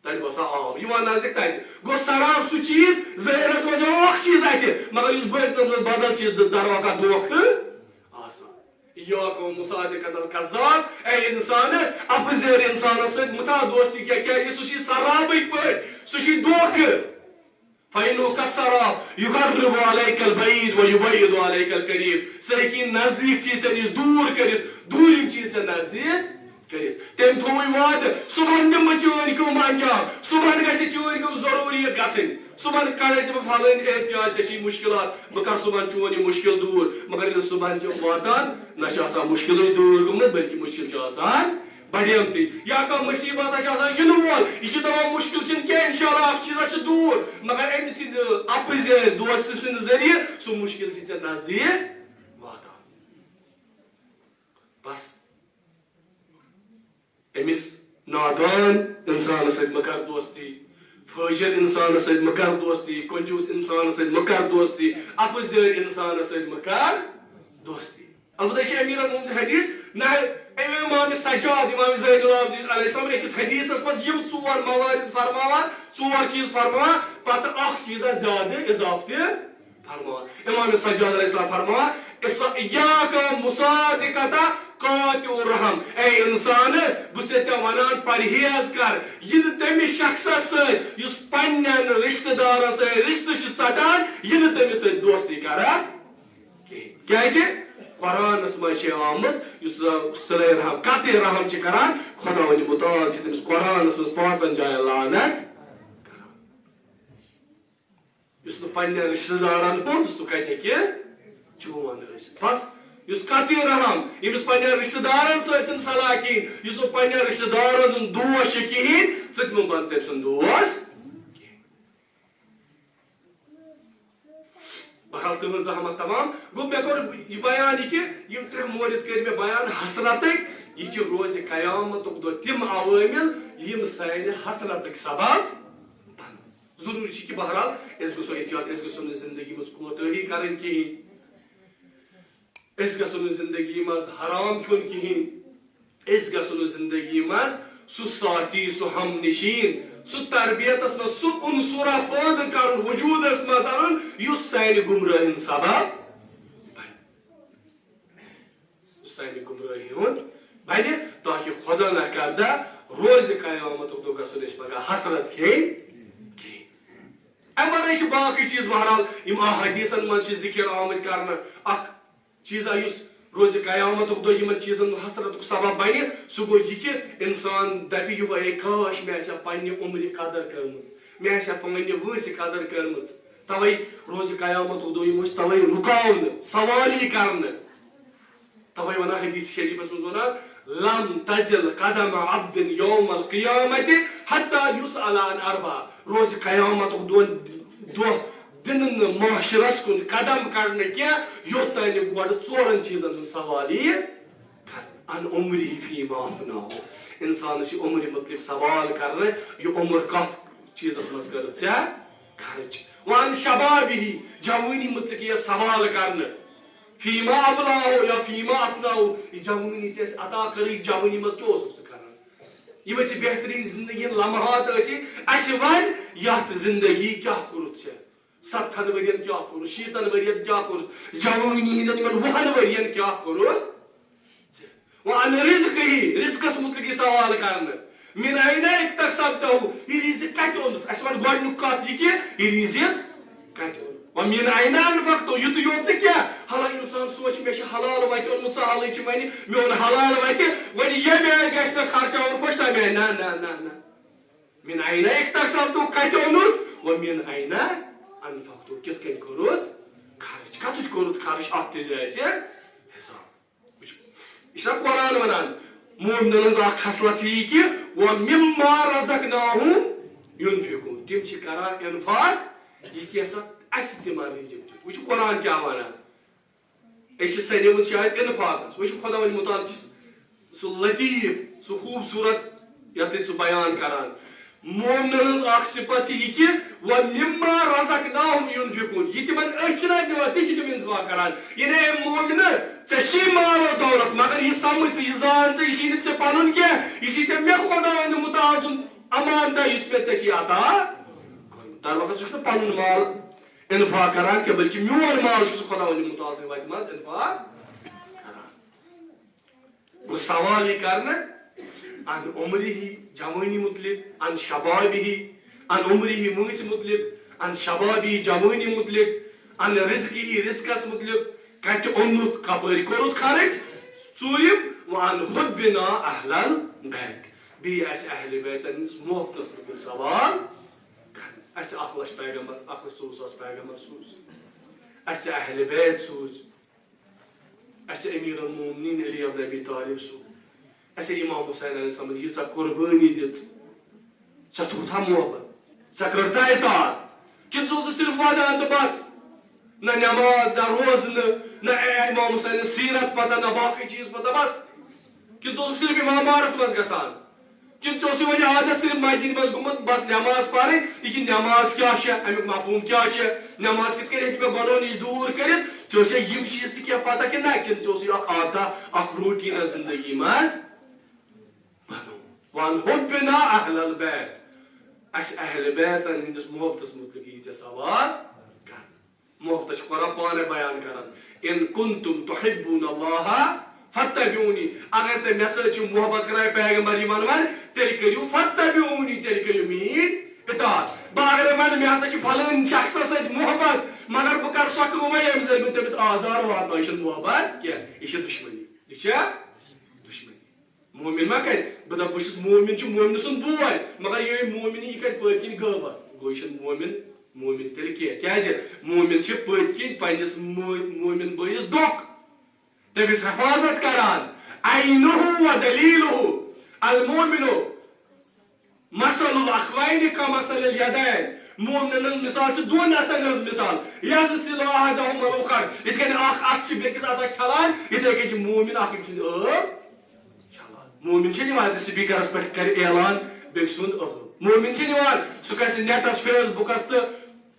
تَتہِ باسان آب۔ یِوان نزدیٖک تَتہِ۔ گوٚو سراب سُہ چیٖز، ظٲہِرَس منٛز چھُ اَکھ چیٖز اَتہِ، مگر یُس بٲطنَس منٛز بدل چیٖز، دَ-، دَروکا دھوکہٕ آسان۔ ایاک و مصادقۃ الکذاب، اے اِنسان، اَپزٲرۍ اِنسانَس سۭتۍ مہ تھاو دوستی کینٛہہ، کیٛازِ سُہ چھُے سرابٕکۍ پٲٹھۍ، سُہ چھُے دھوکہٕ۔ فإنه كالسراب يقرب عليك البعيد ويبعد عليك القريب۔ سُہ ہیٚکہِ نزدیٖک چیٖز ژےٚ نِش دوٗر کٔرِتھ، دوٗرِم چیٖز ژےٚ نزدیٖک کٔرِتھ۔ تٔمۍ تھوٚوُے وعدٕ، صُبحن دِمہٕ بہٕ چٲنۍ کٲم انجام، صُبحن گژھِ چٲنۍ کٲم ضروٗری گژھٕنۍ، صُبحن کڑے ژےٚ بہٕ فلٲنۍ احتیاط، ژےٚ چھی مُشکلات، بہٕ کر صُبحن چون یہِ مُشکل دوٗر۔ مگر ییٚلہِ صُبحن چھِ واتان، نہ چھُ آسان مُشکلٕے دوٗر گوٚمُت، بلکہِ مُشکل چھُ آسان بڑیمتٕے۔ یا کانٛہہ مُصیبت چھِ آسان یِنہٕ وول، یہِ چھِ دپان، مُشکل چھِنہٕ کینٛہہ، انشاءاللہ اکھ چیٖزا چھُ دوٗر، مگر أمۍ سٕنٛدِ اپٕزِ دوستہٕ سٕنٛدِ ذٔریعہٕ سُہ مُشکل چھِ ژےٚ نزدیٖک واتان۔ بس، أمِس نادان اِنسانَس سۭتۍ مہ کر دوستی، فٲجِر اِنسانَس سۭتۍ مہ کر دوستی، کنجوٗس اِنسانَس سۭتۍ مہ کر دوستی، اَپٕزٲرۍ اِنسانَس سۭتۍ مہ کر دوستی۔ البتہ یہِ چھِ امیر المومنین حدیث، نہ، امام سجاد، امام زین العابدین علیہ السلام أکِس حدیثس منٛز یِم ژور موارد فرماوان، ژور چیٖز فرماوان، پتہٕ اکھ چیٖزا زیادٕ اضافہٕ تہِ فرماوان۔ امام سجاد علیہ السلام فرماوان، "اس-، ایاک مصادقۃ قاطع الرحم"، اے انسان، بہٕ چھُسے ژےٚ ونان پرہیز کر، یہِ نہٕ تٔمِس شخصس سۭتۍ یُس پننٮ۪ن رشتہٕ دارن سۭتۍ رشتہٕ چھُ ژٹان، یہِ نہٕ تٔمِس سۭتۍ دوستی کرکھ کِہیٖنۍ۔ کیازِ؟ قرآنس منٛز چھِ آمٕژ، یُس زن صلہ رحم، قطع رحم چھِ کران، خداوند متعال چھِ تٔمِس قرآنس منٛز پانٛژن جاین لعنت کران۔ یُس نہٕ پننٮ۪ن رشتہٕ دارن ہُنٛد، سُہ کتہِ ہیٚکہِ چون ٲسِتھ؟ بس، یُس قطع رحم، ییٚمِس پننٮ۪ن رشتہٕ دارن سۭتۍ چھِنہٕ صلاح کِہیٖنۍ، یُس نہٕ پننٮ۪ن رشتہٕ دارن ہُنٛد دوس چھُ کِہیٖنۍ، ژٕ تہِ مہٕ بن تٔمۍ سُنٛد دوس کِہیٖنۍ۔ بہرحال، تُہٕنٛز زحمت تمام۔ گوٚو، مےٚ کوٚر یہِ بیان یہِ کہِ یِم ترٛےٚ مورد کٔرۍ مےٚ بیان حسرتٕکۍ، یہِ کہِ روزِ قیامتُک دۄہ تِم عوٲمِل یِم سانہِ حسرتٕکۍ سبب بنن۔ ضروٗری چھِ کہِ بہرحال أسۍ گژھو احتیاط، أسۍ گژھو نہٕ زندگی منٛز کوتٲہی کرٕنۍ کِہیٖنۍ، أسۍ گژھو نہٕ زندگی منٛز حرام کھیوٚن کِہیٖنۍ۔ أسۍ گژھو نہٕ زندگی منٛز سُہ ساتھی، سُہ ہم نشین، سُہ تربیتس منٛز سُہ عنصرا پٲدٕ کرُن، وجودس منٛز انُن، یُس سانہِ گمرٲہی ہُنٛد سبب بنہِ۔ یُس سانہِ گمرٲہی ہُنٛد بنہِ، تاکہ خدا نہ کردہ روزِ قیامتُک دۄہ گژھو نہٕ أسۍ پگاہ حسرت کھیٚنۍ کِہیٖنۍ۔ امہِ ورٲے چھِ باقٕے چیٖز، بہرحال، یِم احادیثن منٛز چھِ ذِکِر آمٕتۍ کرنہٕ۔ اکھ چیٖزا یُس روزِ قیامتُک دۄہ یِمن چیٖزن ہُنٛد حسرتُک سبب بنہِ، سُہ گوٚو یہِ کہِ انسان دپہِ یِہوے، "اے کاش، مےٚ آسہِ ہا پننہِ عمرِ قدر کٔرمٕژ، مےٚ آسہِ ہا پننہِ وٲنٛسہِ قدر کٔرمٕژ۔" توے روزِ قیامتُک دۄہ یِمو چھِ توے رُکاونہٕ، سوال یی کرنہٕ۔ توے ونان حدیث شریفس منٛز ونان، "لم تزل قدم عبد یوم القیامت حتی یسأل عن اربع۔" روزِ قیامتُک دۄہ، دۄہ دِنہٕ نہٕ محشرس کُن قدم کڑنہٕ کینٛہہ، یوٚت تام نہٕ گۄڈٕ ژورن چیٖزن ہُنٛد سوال یی کرنہٕ۔ عن عمره فیما افناه۔ انسانس یہِ عمرِ متعلق سوال کرنہٕ، یہِ عمر کتھ چیٖزس منٛز کٔرٕتھ ژےٚ خرچ۔ وعن شبابه، جوٲنی متعلق یہِ سوال کرنہٕ۔ فیما ابلاه یا فیما افناه، یہِ جوٲنی ژےٚ اَسہِ عطا کٔرٕے، یہِ جوٲنی منٛز کیٛاہ اوسُکھ ژٕ کران؟ یِم ٲسۍ بہتریٖن زندگی ہٕنٛدۍ لمحات ٲسۍ اَسہِ وَنۍ، یَتھ زندگی کیٛاہ کوٚرُتھ ژےٚ؟ ستتھن ؤرین کیٛاہ کوٚرُتھ؟ شیٖتن ؤرین کیٛاہ کوٚرُتھ؟ جوٲنی ہٕنٛدٮ۪ن یِمن وُہن ؤرین کیٛاہ کوٚرُتھ؟ وعن رزقه، رزقس متعلق یہِ سوال کرنہٕ۔ من این اکتسبته، یہِ رزق کتہِ اوٚنُتھ؟ اسہِ وَن گۄڈٕنیُک کتھ یہِ کہِ یہِ رزق کتہِ اوٚنُتھ؟ ومن این انفقته، یُتُے یوت نہٕ کینٛہہ، حالانکہ انسان سونٛچہِ، مےٚ چھُ حلال وتہِ اوٚنمُت، سہلٕے چھُ وۄنۍ میون حلال وتہِ، وۄنۍ ییٚمہِ آیہِ گژھِ مےٚ خرچاوُن خۄش تمہِ آیہِ۔ نہ، نہ، نہ، نہ۔ من این اکتسبته، کتہِ اوٚنُتھ؟ ومن این انفقته، کِتھ کٔنۍ کوٚرُتھ خرٕچ؟ کتُتھ کوٚرُتھ خرٕچ؟ اتھ تہِ دِ اسہِ حساب۔ وٕچھ، یہِ چھُنہ قرآن ونان، مومنن ہٕنٛز اکھ خصلت چھِ یہِ کہِ ومما رزقناهم ينفقون، تِم چھِ کران انفاق، یہِ کیٛاہ سا، اسہِ تِمن رزق دیُت۔ وٕچھ قرآن کیٛاہ ونان۔ أسۍ چھِ سنیمٕژ شاید انفاقس۔ وۄنۍ چھُ خۄداوند مُتعال کِس سُہ لطیف، سُہ خوٗبصوٗرت یتھ سُہ بیان کران۔ مومنن ہٕنٛز اکھ صفت چھِ یہِ کہِ ومما رزقناهم ينفقون، یہِ تِمن أسۍ چھِنہ دِوان، تہِ چھِ تِم انفاق کران۔ یعنی اے مومنہٕ، ژےٚ چھی مال و دولت، مگر یہِ سمجھ ژٕ، یہِ زان ژٕ، یہِ چھی نہٕ ژےٚ پنُن کینٛہہ، یہِ چھی ژےٚ مےٚ خۄداوند مُتعال سُنٛد امانتہ، یُس مےٚ ژےٚ چھی عطا کوٚرمُت۔ تمہِ وقتہٕ چھُکھ ژٕ پنُن مال انفاق کران کینٛہہ، بلکہِ میون مال چھُ سُہ خۄداوند مُتعال سٕنٛدِ وتہِ منٛز انفاق کران۔ گوٚو سوال یہِ کرنہٕ، عن عمره، جوٲنی متعلق، عن شبابه، عن عمره، وٲنٛسہِ متعلق، عن شبابه، جوٲنی متعلق، عن رزقه، رزقس متعلق، کتہِ اوٚنُتھ، کپٲرۍ کوٚرُتھ خرٕچ، ژوٗرِم، وعن حبنا اہل البیت، بیٚیہِ اسہِ اہل بیتن ہٕنٛدِس محبتس متعلق سوال کرنہٕ۔ اسہِ اکھ لچھ پیغمبر، اکھ لچھ ژوٚوُہ ساس پیغمبر سوٗزۍ، اسہِ اہل بیت سوٗزۍ، اسہِ امیر المومنین علی ابن ابی طالب سُنٛد، اسہِ امام حسین علیہ السلام ییٖژاہ قربٲنی دِژ، ژےٚ تھوٚوتھا محبت؟ ژےٚ کٔرتھا اطاعت؟ کِنہٕ ژٕ اوسُکھ صرف ودان تہٕ بس؟ نہ نماز، نہ روزٕ، نہ، نہ امام حسین سیرت پتہ، نہ باقٕے چیٖز پتہ، بس؟ کِنہٕ ژٕ اوسُکھ صرف امام بارس منٛز گژھان؟ کِنہٕ ژےٚ اوسُے وۄنۍ عادت صرف مسجد منٛز گوٚمُت، بس نماز پرٕنۍ، یہِ کہِ نماز کیٛاہ چھےٚ، امیُک مفہوٗم کیٛاہ چھےٚ، نماز کِتھ کٔنۍ ہیٚکہِ مےٚ گۄنہو نِش دوٗر کٔرِتھ؟ ژےٚ اوسے یِم چیٖز تہِ کینٛہہ پتہ کِنہٕ نہ؟ کِنہٕ ژےٚ اوسُے اکھ عادتہ، اکھ روٹیٖنہ زندگی منٛز بنومُت؟ وعن حبنا اہل البیت، اسہِ اہل بیتن ہٕنٛدِس محبتس متعلق یی ژےٚ سوال کرنہٕ۔ محبت چھُ قرآن پانے بیان کران، "ان کنتم تحبون اللہ فاتبعونی"۔ اگر تُہۍ مےٚ سۭتۍ چھِو محبت کران، پیغمبر یِمن وَنہِ، تیٚلہِ کٔرِو فاتبعونی، تیٚلہِ کٔرِو میٲنۍ اطاعت۔ بہٕ اگر وَنہٕ، مےٚ ہسا چھِ فلٲنۍ شخصس سۭتۍ محبت، مگر بہٕ کرٕ سۄ کٲم، ییٚمہِ سۭتۍ بہٕ تٔمِس آزار واتناوٕ، یہِ چھُنہٕ محبت کینٛہہ، یہِ چھِ دُشمنی، یہِ چھےٚ دُشمنی۔ مومن ما کرِ؟ بہٕ دپہٕ، بہٕ چھُس مومن، چھُ مومنہٕ سُنٛد بوے، مگر یہِ مومنی، یہِ کرِ پٔتۍ کِنۍ غٲبت، گوٚو، یہِ چھُنہٕ مومن، مومن تیٚلہِ کینٛہہ۔ کیازِ؟ مومن چھِ پٔتۍ کِنۍ پننِس مو-، مومن بٲیِس دۄکھ، تٔمِس حفاظت کران۔ عینہ و دلیلہ، المومن مثل الاخوین کمثل الیدین، مومنن ہٕنٛز مثال چھِ دۄن اتھن ہٕنٛز مثال۔ یغسل احدہما الاخر، یِتھ کٔنۍ اکھ اتھ چھِ بیٚکِس اتھس چھلان، یِتھے کٔنۍ چھِ مومن اکھ أکۍ سٕنٛدۍ ٲب چھلان۔ مومن چھِ نِوان، اگر سپیکرس پٮ۪ٹھ کرِ اعلان بیٚکہِ سُنٛد ٲب۔ مومن چھِ نِوان، سُہ گژھِ نیٹس، فیس بُکس تہٕ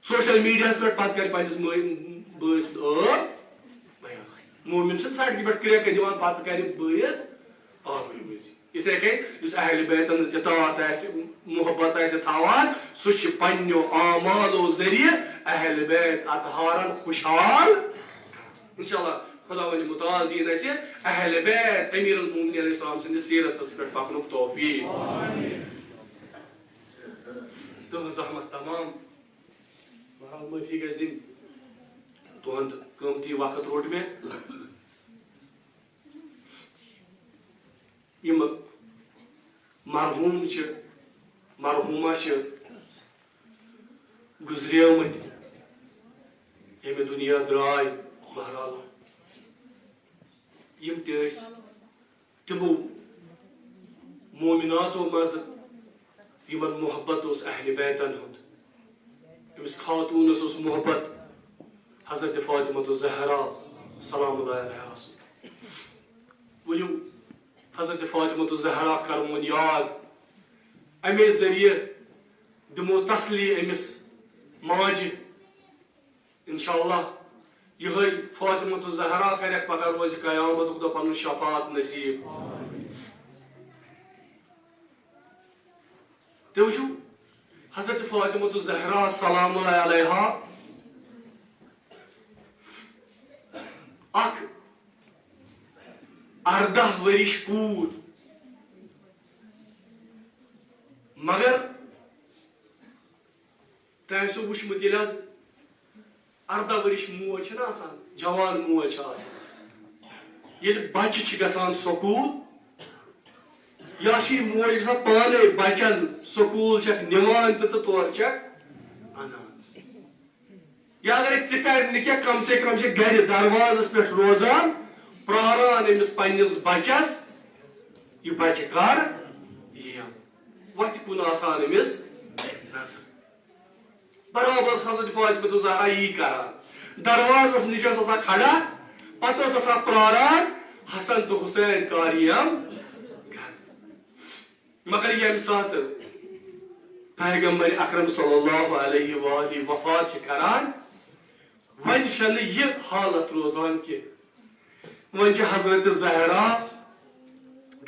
سوشل میڈیاہس پٮ۪ٹھ، پتہٕ کرِ پننِس مٲلۍ بٲے سُنٛد ٲب بیان۔ مومن چھِنہٕ سڑکہِ پٮ۪ٹھ کرٛیکہٕ دِوان، پتہٕ کرِ بٲیِس آبٕچ مٔنٛزۍ۔ یِتھے کٔنۍ یُس اہل بیتن اطاعت آسہِ، محبت آسہِ تھاوان، سُہ چھُ پننیو اعمالو ذٔریعہٕ اہل بیت اطہارن خوشحال کران۔ انشاءاللہ خداوند متعال دِیِن اسہِ اہل بیت امیر المومنین علیہ السلام سٕنٛدِ سیرتس پٮ۪ٹھ پکنُک توفیق۔ تہنٛز زحمت تمام۔ بہرحال، معٲفی گژھِ دِنۍ، تُہُنٛد قۭمتی وقت روٚٹ مےٚ۔ یِم مرحوٗم چھِ، مرحوٗمہ چھِ گُزریمٕتۍ، ییٚمہِ دُنیا درٛاے، بہرحال، یِم تہِ ٲسۍ تِمو مومناتو منٛزٕ، یِمن محبت اوس اہل بیتن ہُنٛد۔ أمِس خاتوٗنس اوس محبت حضرت فاطمہ الزہرا سلام اللہ علیہا۔ ؤلِو، حضرت فاطمہ الزہرا کرون یاد، اَمے ذٔریعہٕ دِمو تسلی أمِس ماجہِ۔ انشاءاللہ، یِہوٚے فاطمہ الزہرا کرٮ۪کھ پگاہ روزِ قیامتُک دۄہ پنُن شفاعت نصیب۔ تُہۍ وٕچھِو، حضرت فاطمہ الزہرا سلام اللہ علیہا، اکھ ارداہ ؤرِش کوٗر، مگر تۄہہِ آسیو وٕچھمُت، ییٚلہِ حظ ارداہ ؤرِش موج چھَنہ آسان، جوان موج چھِ آسان، ییٚلہِ بچہِ چھِ گژھان سکوٗل، یا چھِ یہِ موج گژھان پانے بچن سکوٗل چھکھ نِوان تہِ تہٕ تورٕ چھکھ انان۔ یا اگرے تہِ کرِ نہٕ کینٛہہ، کم سے کم چھِ گرِ دروازس پٮ۪ٹھ روزان، پراران أمِس پننِس بچس، یہِ بچہِ کر یِیَم۔ وتہِ کُن آسان أمِس نظر۔ برابر ٲس حضرت فاطمہ الزہرا یی کران۔ دروازس نِش ٲس آسان کھڑا، پتہٕ ٲس آسان پراران، حسن تہٕ حسین کر یِیَم گرٕ۔ مگر ییٚمہِ ساتہٕ پیغمبر اکرم صلی اللہ علیہ وآلہ وفات چھِ کران، وۄنۍ چھنہٕ یہِ حالت روزان کینٛہہ۔ وۄنۍ چھِ حضرت زہرا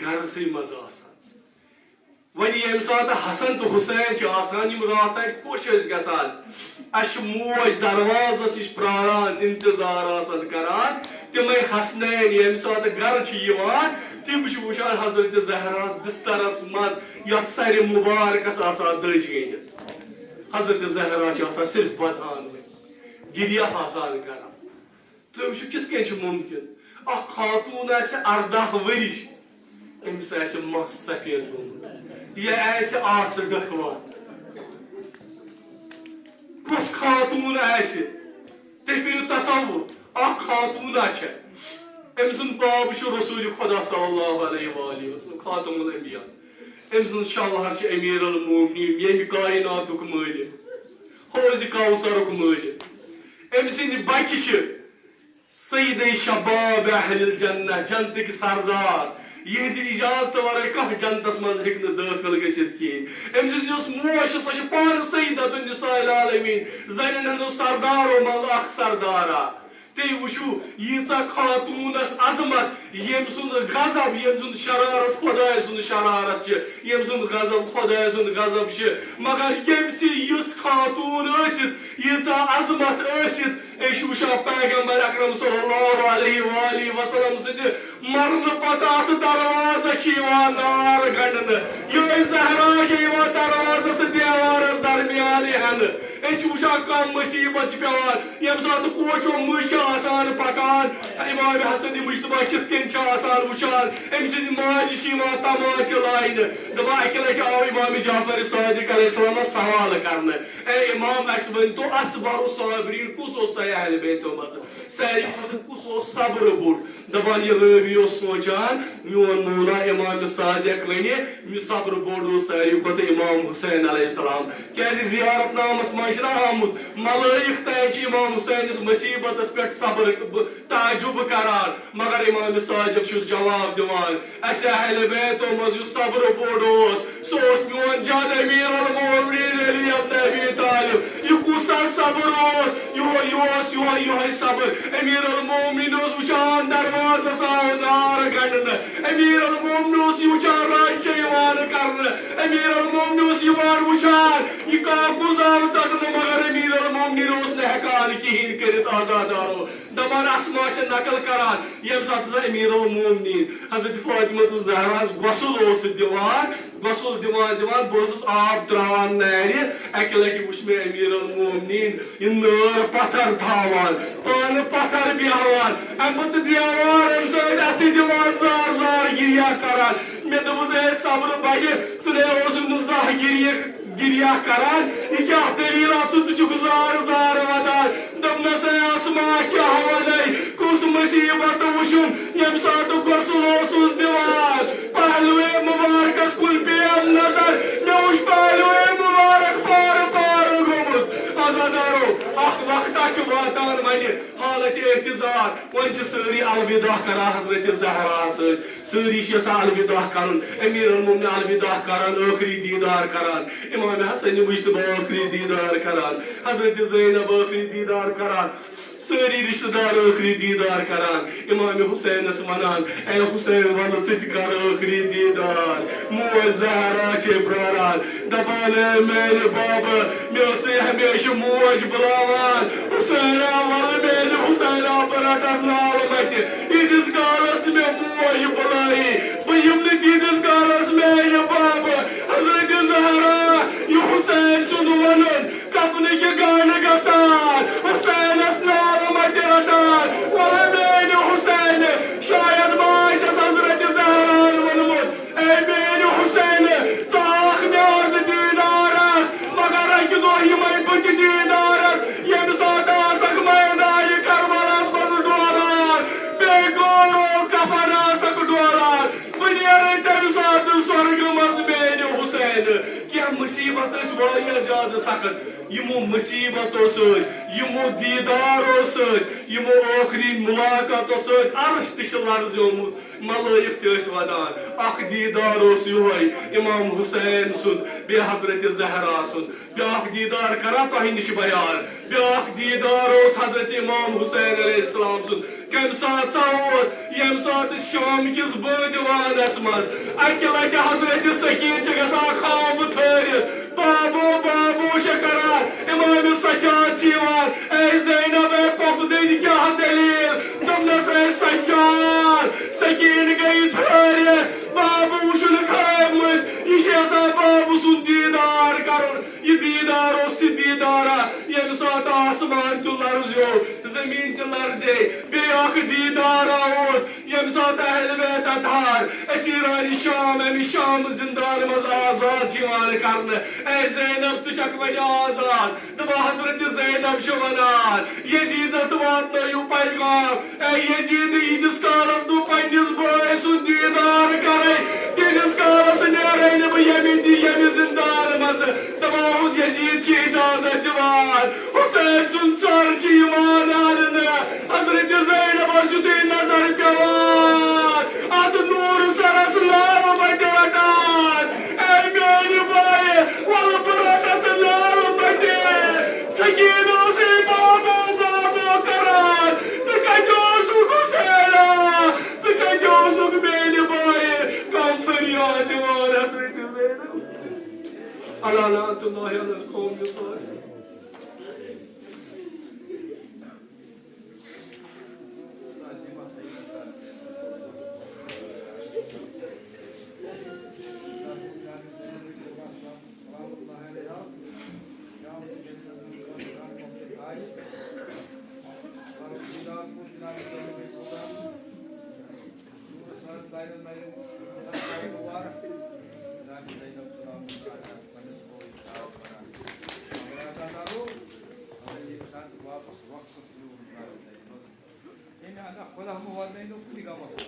گرسٕے منٛز آسان۔ وۄنۍ ییٚمہِ ساتہٕ حسن تہٕ حسین چھِ آسان، یِم راتھ تام خۄش ٲسۍ گژھان، اَسہِ چھِ موج دروازس نِش پراران، انتظار آسان کران، تِمے حسنین ییٚمہِ ساتہٕ گرٕ چھِ یِوان، تِم چھِ وٕچھان حضرت زہراہس بسترس منٛز، یتھ سرِ مبارکس آسان دٔج گٔنڈِتھ۔ حضرت زہرا چھِ آسان صرف ودان، گریہ آسان کران۔ تُہۍ وٕچھِو، کِتھ کٔنۍ چھُ مُمکِن؟ اکھ خاتوٗن آسہِ ارداہ ؤرِش، أمِس آسہِ مَس سفید گوٚمُت، یہِ آسہِ آسہٕ ڈٔکھوان۔ کُس خاتوٗن آسہِ؟ تُہۍ کٔرِو تصوُر، اکھ خاتوٗنا چھےٚ، أمۍ سُنٛد باب چھُ رسول خدا صلی اللہ علیہ وآلہ وسلم، خاتم الانبیاء۔ أمۍ سُنٛد شوہر چھُ امیر المومنین، ییٚمہِ کائناتُک مٲلِک، حوض کوثرُک مٲلِک۔ أمۍ سٕنٛدۍ بچہِ چھِ سید شباب اہل الجنہ، جنتٕکۍ سردار، یِہنٛدِ اجازتہٕ ورٲے کانٛہہ جنتس منٛز ہیٚکہِ نہٕ دٲخل گٔژھِتھ کِہیٖنۍ۔ أمۍ سٕنٛز یۄس موج چھِ، سۄ چھِ پانہٕ سیدۃ النساء العالمین، زنٮ۪ن ہٕنٛز سردارو منٛز اکھ سردارا۔ تُہۍ وٕچھِو، ییٖژاہ خاتوٗنس عظمت، ییٚمۍ سُنٛد غضب، ییٚمۍ سُنٛد شرارت خۄداے سُنٛد شرارت چھِ، ییٚمۍ سُنٛد غضب خۄداے سُنٛد غضب چھِ، مگر ییٚمۍ سٕے یِژھ خاتوٗن ٲسِتھ، ییٖژاہ عظمت ٲسِتھ، أسۍ چھِ وٕچھان پیغمبر اکرم صلی اللہ علیہ وآلہ وسلم سٕنٛدِ مرنہٕ پتہٕ اتھ دروازس چھِ یِوان نار گنڈنہٕ۔ یِہوٚے زہرا چھےٚ یِوان دروازس تہٕ دیوارس درمیان ہٮ۪نہٕ۔ أسۍ چھِ وٕچھان کم مصیبت چھِ پٮ۪وان، ییٚمہِ ساتہٕ کوچو مٔنٛزۍ چھِ آسان پکان، امام حسن مجتبیٰ کِتھ کٔنۍ چھِ آسان وٕچھان، أمۍ سٕنٛزِ ماجہِ چھِ یِوان تماچہِ لاینہٕ۔ دپان، اکہِ لٹہِ آو امام جعفر صادق علیہ السلامس سوال کرنہٕ، اے امام، اسہِ ؤنۍ تو، اصبر الصابرین کُس اوس تۄہہِ اہل بیتو منٛز؟ ساروی کھۄتہٕ کُس اوس صبرٕ بوٚڑ؟ دپان، یہِ رٲوی اوس سونچان، میون مولا امام صادق ونہِ، مےٚ صبرٕ بوٚڑ اوس ساروی کھۄتہٕ امام حسین علیہ السلام۔ کیازِ زیارت نامس منٛز چھُنہ آمُت، ملٲیک تام چھِ امام حسینس مصیبتس پٮ۪ٹھ صبر، تعجب کران، مگر امام صادق چھُس جواب دِوان، اسہِ اہل بیتو منٛز یُس صبرٕ بوٚڑ اوس، سُہ اوس میون جد امیر المومنین علی ابن ابی طالب۔ یہِ کُس حظ صبر اوس؟ یِہوٚے، یہِ اوس یِہوٚے، یِہوٚے صبر۔ امیر المومنین اوس وٕچھان دروازس آو نار گنڈنہٕ۔ امیر المومنین اوس یہِ وٕچھان رج چھےٚ یِوان کرنہٕ۔ امیر المومنین اوس یِوان وٕچھان یہِ کاکُز آو ژٹنہٕ، مگر امیر المومنین اوس نہٕ ہٮ۪کان کِہیٖنۍ کٔرِتھ۔ عزادارو، دپان، اسما چھِ نقل کران، ییٚمہِ ساتہٕ ہسا امیر المومنین حضرت فاطمہ الزہراہس غسل اوس دِوان، غسل دِوان دِوان بہٕ ٲسٕس آب تراوان نارِ، اکہِ لٹہِ وُچھ مےٚ امیر المومنین، یہِ نٲر پتھر تھاوان، پانہٕ پتھر بیہوان، امہِ پتہٕ دیوارن سۭتۍ اتھٕ دِوان، زار زار گریہ کران۔ مےٚ دوٚپُس، اے صبرٕ بگہِ، ژٕ نے اوسُکھ نہٕ زانٛہہ گریہ، گریہ کران، یہِ کیٛاہ دٔلیٖل؟ اتھ ژٕ تہِ چھُکھ زار زار ودان۔ دوٚپنس، اے اسما، کیٛاہ ونے، کُس مصیبت وُچھُم، ییٚمہِ ساتہٕ غسل اوسُس دِوان، پہلوے مبارکس کُن پیٚیَم نظر، مےٚ وُچھ پہلوے مبارک پارٕ پارٕ گوٚمُت۔ عزادارو، اکھ وقتہ چھُ واتان وۄنۍ حالت احتضار، وۄنۍ چھِ سٲری الوداع کران حضرت زہرا سۭتۍ، سٲری چھِ یژھان الوداع کرُن، امیر المومنین الوداع کران، ٲخری دیدار کران، امام حسن مجتبیٰ ٲخری دیدار کران، حضرت زینب ٲخری دیدار کران۔ سٲری رشتہٕ دار ٲخری دیٖدار کران، امام حسینس ونان، اے حسین، ولہٕ ژٕ تہِ کر ٲخری دیٖدار۔ موج زہرا چھے پراران، دپان، اے میانہِ بابہٕ، مےٚ ٲسٕے ہمیشہِ موج بُلاوان، حسینا، ولہٕ میانہِ حسینا، بہٕ رٹن نہٕ علمتہِ۔ ییٖتِس کالس نہٕ مےٚ موج بُلایی، بہٕ یِمہٕ نہٕ تیٖتِس کالس میانہِ بابہٕ۔ حضرت زہرا، یہِ حسین سُنٛد ونُن، کفنٕکہِ گانہٕ گژھان، حسینس نالہٕ متہِ رٹان، وَلہٕ میٛانہِ حسینہٕ، شاید ما آسٮ۪س حضرت زہراہن ووٚنمُت، اے میٛانہِ حسینہٕ، ژٕ آکھ مےٚ آز دیٖدارس، مگر اکہِ دۄہ یِمے بہٕ تہِ دیٖدارس، ییٚمہِ ساتہٕ آسکھ میدانہِ کربلاہس منٛز ڈولان، بے گورو کفن آسکھ ڈولان، بہٕ نیرے تمہِ ساتہٕ سۄرگہٕ منٛز میٛانہِ حسینہٕ۔ کینٛہہ مصیبت ٲسۍ واریاہ زیادٕ سخت۔ یِمو مصیبتو سۭتۍ، یِمو دیٖدارو سۭتۍ، یِمو ٲخری مُلاقاتو سۭتۍ عرش تہِ چھِ لرزیومُت، ملٲیِک تہِ ٲسۍ ودان۔ اکھ دیٖدار اوس یِہوٚے امام حسین سُنٛد، بیٚیہِ حضرت زہرا سُنٛد۔ بیٛاکھ دیٖدار کرا تۄہہِ نِش بیان، بیٛاکھ دیٖدار اوس حضرت امام حسین علیہ السلام سُنٛد۔ کمہِ ساتہٕ سا اوس؟ ییٚمہِ ساتہٕ شام کِس بٲدِوانس منٛز اکہِ لٹہِ حضرت سکیٖن چھِ گژھان خواب تھٲرِتھ، بابو، بابو چھِ کران، امام سجاد چھِ یِوان، اے زینب، اے پۄپھٕ دٔدۍ، کیٛاہ دٔلیٖل؟ دوٚپنس، اے سجاد، سکیٖن گٔیہِ تھٲرِتھ، بابو وٕچھُن خوابہِ منٛز، یہِ چھِ یژھان بابہٕ سُنٛد دیٖدار کرُن۔ یہِ دیٖدار اوس سُہ دیٖدارا، ییٚمہِ ساتہٕ آسمان تہِ لرزیو، زٔمیٖن تہِ لرزے۔ بیٚیہِ اکھ دیٖدارا اوس، ییٚمہِ ساتہٕ اہل بیت اطہار، اسیرانِ شام، امہِ شام زندان منٛز آزاد چھِ یِوان کرنہٕ۔ اے زینب، ژٕ چھکھ وۄنۍ آزاد۔ دپان حضرت زینب چھِ ونان، یزیدس تہِ واتنٲیِو پیغام۔ اے یزید، ییٖتِس کالس نہٕ پننِس بٲے سُنٛد دیٖدار کرے، تیٖتِس کالس نیرے نہٕ بہٕ ییٚمہِ دِ-، ییٚمہِ زندان منٛزٕ۔ دپان اوس، یزید چھِ اجازت دِوان، حسین سُنٛد سر چھُ یِوان اننہٕ۔ حضرت زینبس یُتھُے نظر پٮ۪وان، اتھ نوٗر سرس لالہٕ متہِ رٹان۔ اے میانہِ بایہِ، ولہٕ بہٕ رٹہٕ تہٕ لالہٕ متہِ۔ سکیٖن اوسُے بابو بابو کران۔ ژٕ کتہِ اوسُکھ حسینا؟ ژٕ کتہِ اوسُکھ میانہِ بایہِ؟ کم فریاد دِوان حضرت زینب۔ الا لعنت اللہ علی القوم الظالمین۔ یعنی اگر خدا مہ واتنٲیِن نہٕ کُنہِ غمس۔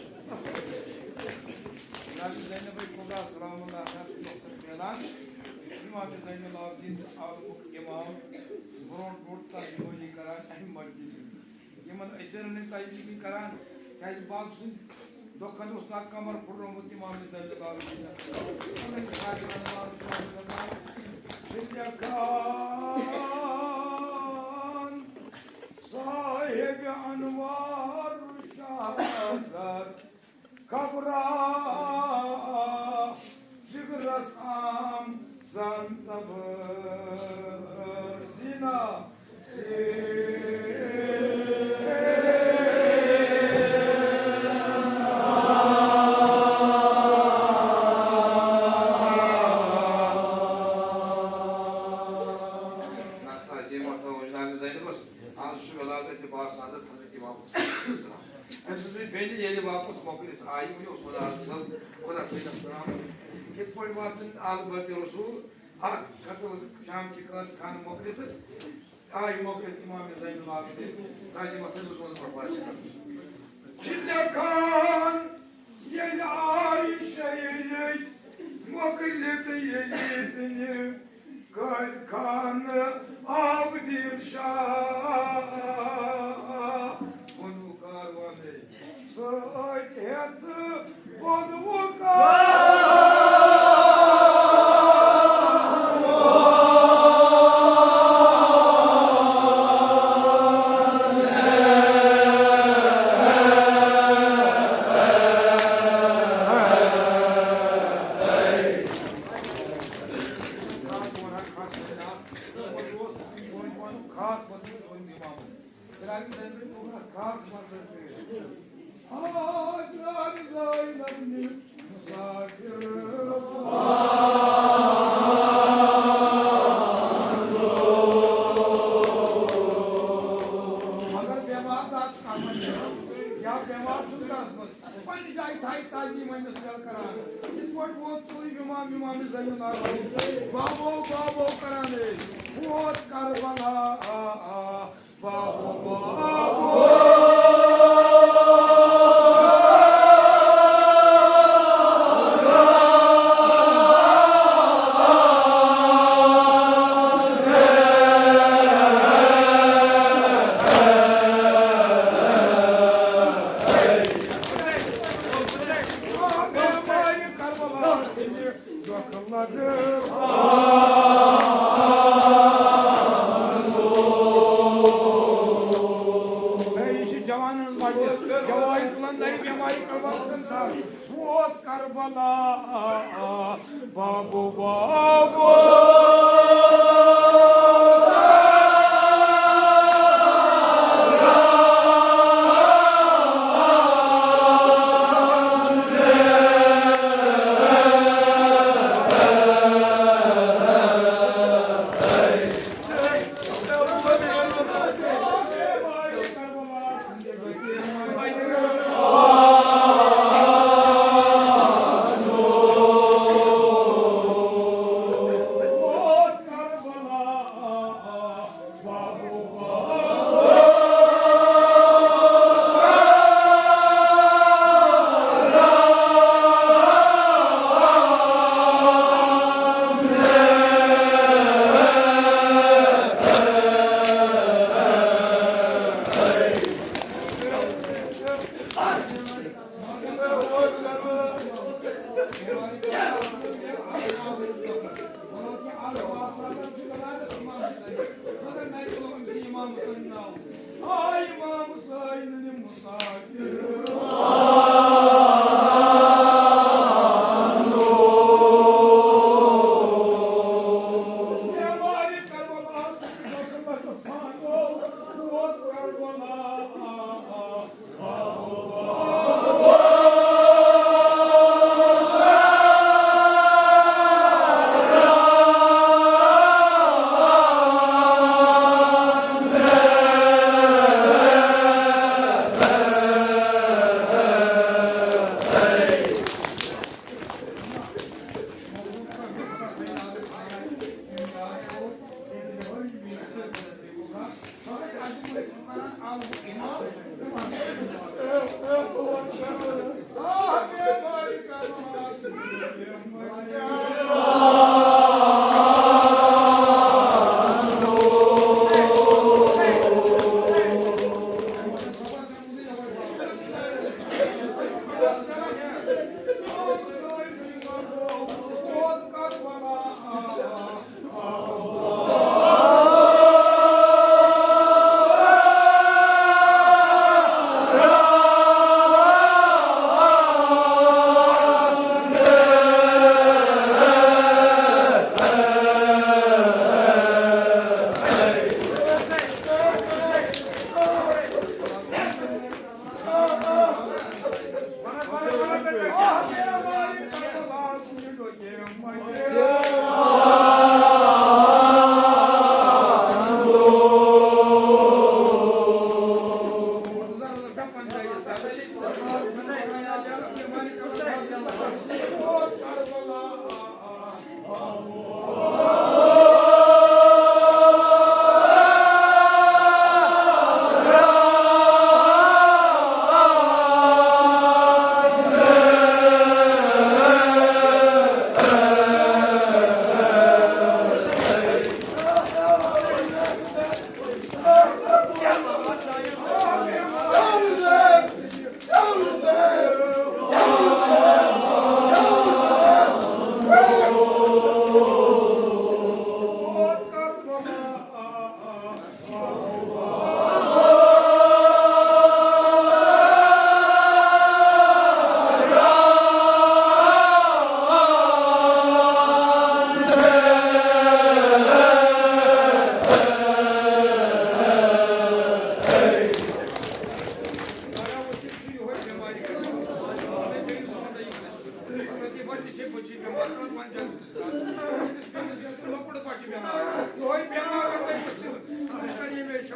جناب زینبٕے کُبرا سلام اللہ علیہا چھُ مقصد میلان۔ امام زین العابدین تہٕ عالمُک امام برونٛٹھ برونٛٹھ ترجمٲنی کران اَمہِ مسجدِ ہٕنٛز۔ یِمن أسۍ زَن نہٕ تجلیٖمی کران، کیازِ باب سٕنٛدِ دۄہ کھنٛڈ اوس نہٕ اکھ کمر پھُٹرومُت امام زین العابدینس۔ خان صاحب انوار شہادت کبرا جگرس عام زن تبر زینا۔ آز چھُ ولادت عباس سعدس حضرت امام حسین علیہ السلام۔ أمۍ سٕنٛزٕے بیٚنہِ ییٚلہِ واپس مۄکلِتھ آیہِ، وۄنۍ اوس ونان، "سب خدا تُہۍ نَس ترٛاوُن۔ کِتھ پٲٹھۍ واتن آل بت رسول؟" اتھ قتل شام کہِ قٲد خانہٕ مۄکلِتھ آیہِ مۄکلِتھ امام زین العابدین۔ تاج محمد حضرت صٲبن پٮ۪ٹھ واریاہ چھِ لیکھان، ییٚلہِ آیہِ شہیٖد مۄکلِتھ ییٚلہِ تہِ قٲد خانہٕ عابدین شاہ، ووٚنُکھ کاروانٕے سۭتۍ ہٮ۪تھ، ووٚنُکھ کاروانٕے۔ اگر بٮ۪مار آسہِ کانٛہہ یا بٮ۪مار چھُنہٕ گرس منٛز، پننہِ جایہِ تھایہِ تعظیم أمِس یَلہٕ کران۔ یِتھ پٲٹھۍ ووت ژوٗرِم امام، امام زین العابدین، بابو، بابو کران ٲسۍ، ووت کربلا، بابو، بابو۔ ہے، یہِ چھِ جوانن ہٕنٛز مجلس۔ جوان تُلن دَرِ بٮ۪مارِ کربلا تہٕ تھل۔ ووت کربلا، بابو، بابو۔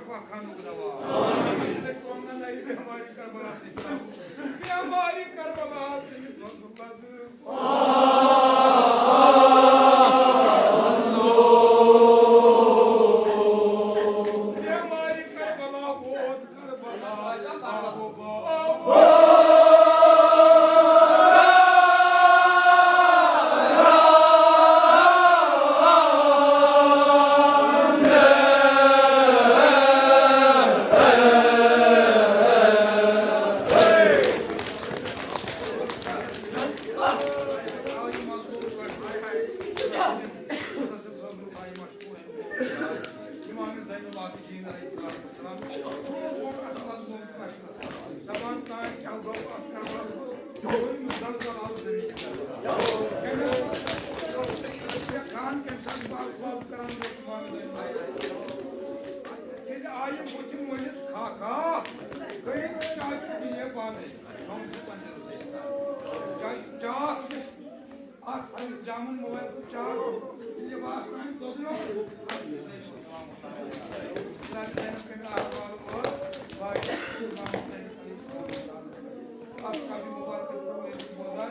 پاک خانُک دوا۔ بیماری کربلا سۭتۍ۔ بیماری کربلا سۭتۍ۔ بیماری کربلا ووت کربلا۔ امام زین العابدین علیہ الصلوۃ والسلام۔ دپان تانۍ کیٛاہ گوٚو اتھ کربلس منٛز؟ یہوے زلزلہٕ آو زمینس۔ کمہِ ساتہٕ؟ خان کمہِ ساتہٕ بال خواب کران اوس امام زین العابدین۔ ییٚلہِ آیہِ بُتھِ مٲلِس خاکا، کٔرِتھ چاچہِ بِنے پانے۔ چاچہِ چاکھ اکھ اَمہِ جامُن موبایل تہٕ چاو لباس تام دۄدریو۔ اَتھ قبرِ مُبارکَس پٮ۪ٹھ ٲسۍ بوزان،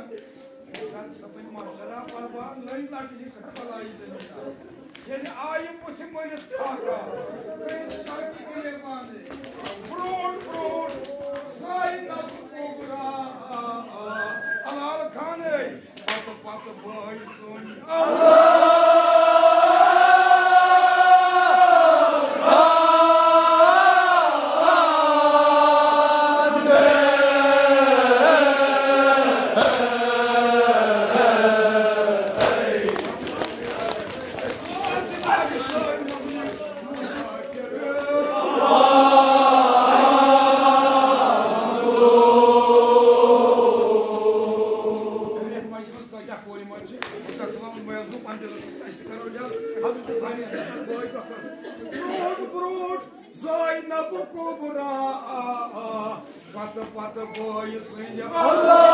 ماشاءاللہ، پرواز لٔنٛگۍ لَٹہِ یہِ کربلائی زٔمیٖن۔ ییٚلہِ آیہِ بُتھِ مٲلِس خاکا، گٔیَس چاچہِ گِلے پانے۔ برونٛٹھ برونٛٹھ زاینب کُبرا، حلال خانٕے۔ پتہٕ پتہٕ بٲے سُنٛد اللہ۔ کۭتیٛاہ کورِ منٛز چھِ، بہٕ کَتھ ژٕ وَن، بہٕ حظ گوٚو پنٛجٲبَس منٛز، أسۍ تہِ کَرو جَل۔ حضرت ثانی چھِ تَتھ بٲے دۄہ کَران۔ برونٛٹھ برونٛٹھ زاینب کُبرا، پَتہٕ پَتہٕ بٲے سٕنٛدِ اللہ۔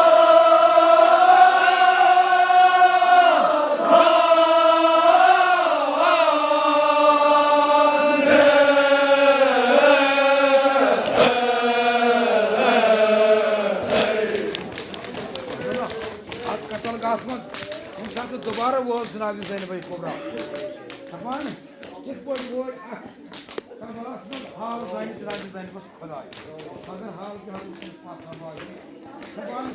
اَتھ قتل گاہَس منٛز ییٚمہِ ساتہٕ دوبارٕ ووت جناب زینب کبریٰ، دَپان، کِتھ پٲٹھۍ ووت اَتھ کربلاہَس منٛز حال زانہِ جناب زینبَس خۄداے؟ مگر حال کیٛاہ حظ اوس تٔمِس پَتھ نہ باقٕے۔ دَپان،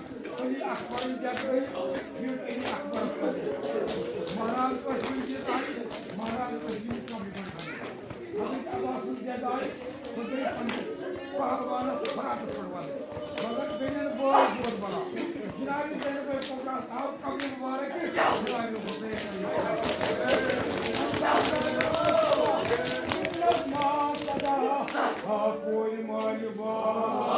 علی اکبرٕنۍ جگہ گٔے، یُن علی اکبرَس خۄداے۔ مہراز پٮ۪ٹھ یُن چیٖز آسہِ، مہراز پٮ۪ٹھ یُن کَمٕے پَہَن۔ حضرت عباس سٕنٛز جد آیہِ، سۄ گٔے پننِس پہلوانس فراتس پٮ۪ٹھ وننہٕ۔ مگر بیٚنٮ۪ن بٲے دود بناو۔ جناب زینب کبریٰ تھاو قبرِ مبارک جناب حسین۔ ما صدا ہا کورِ مالہِ بار۔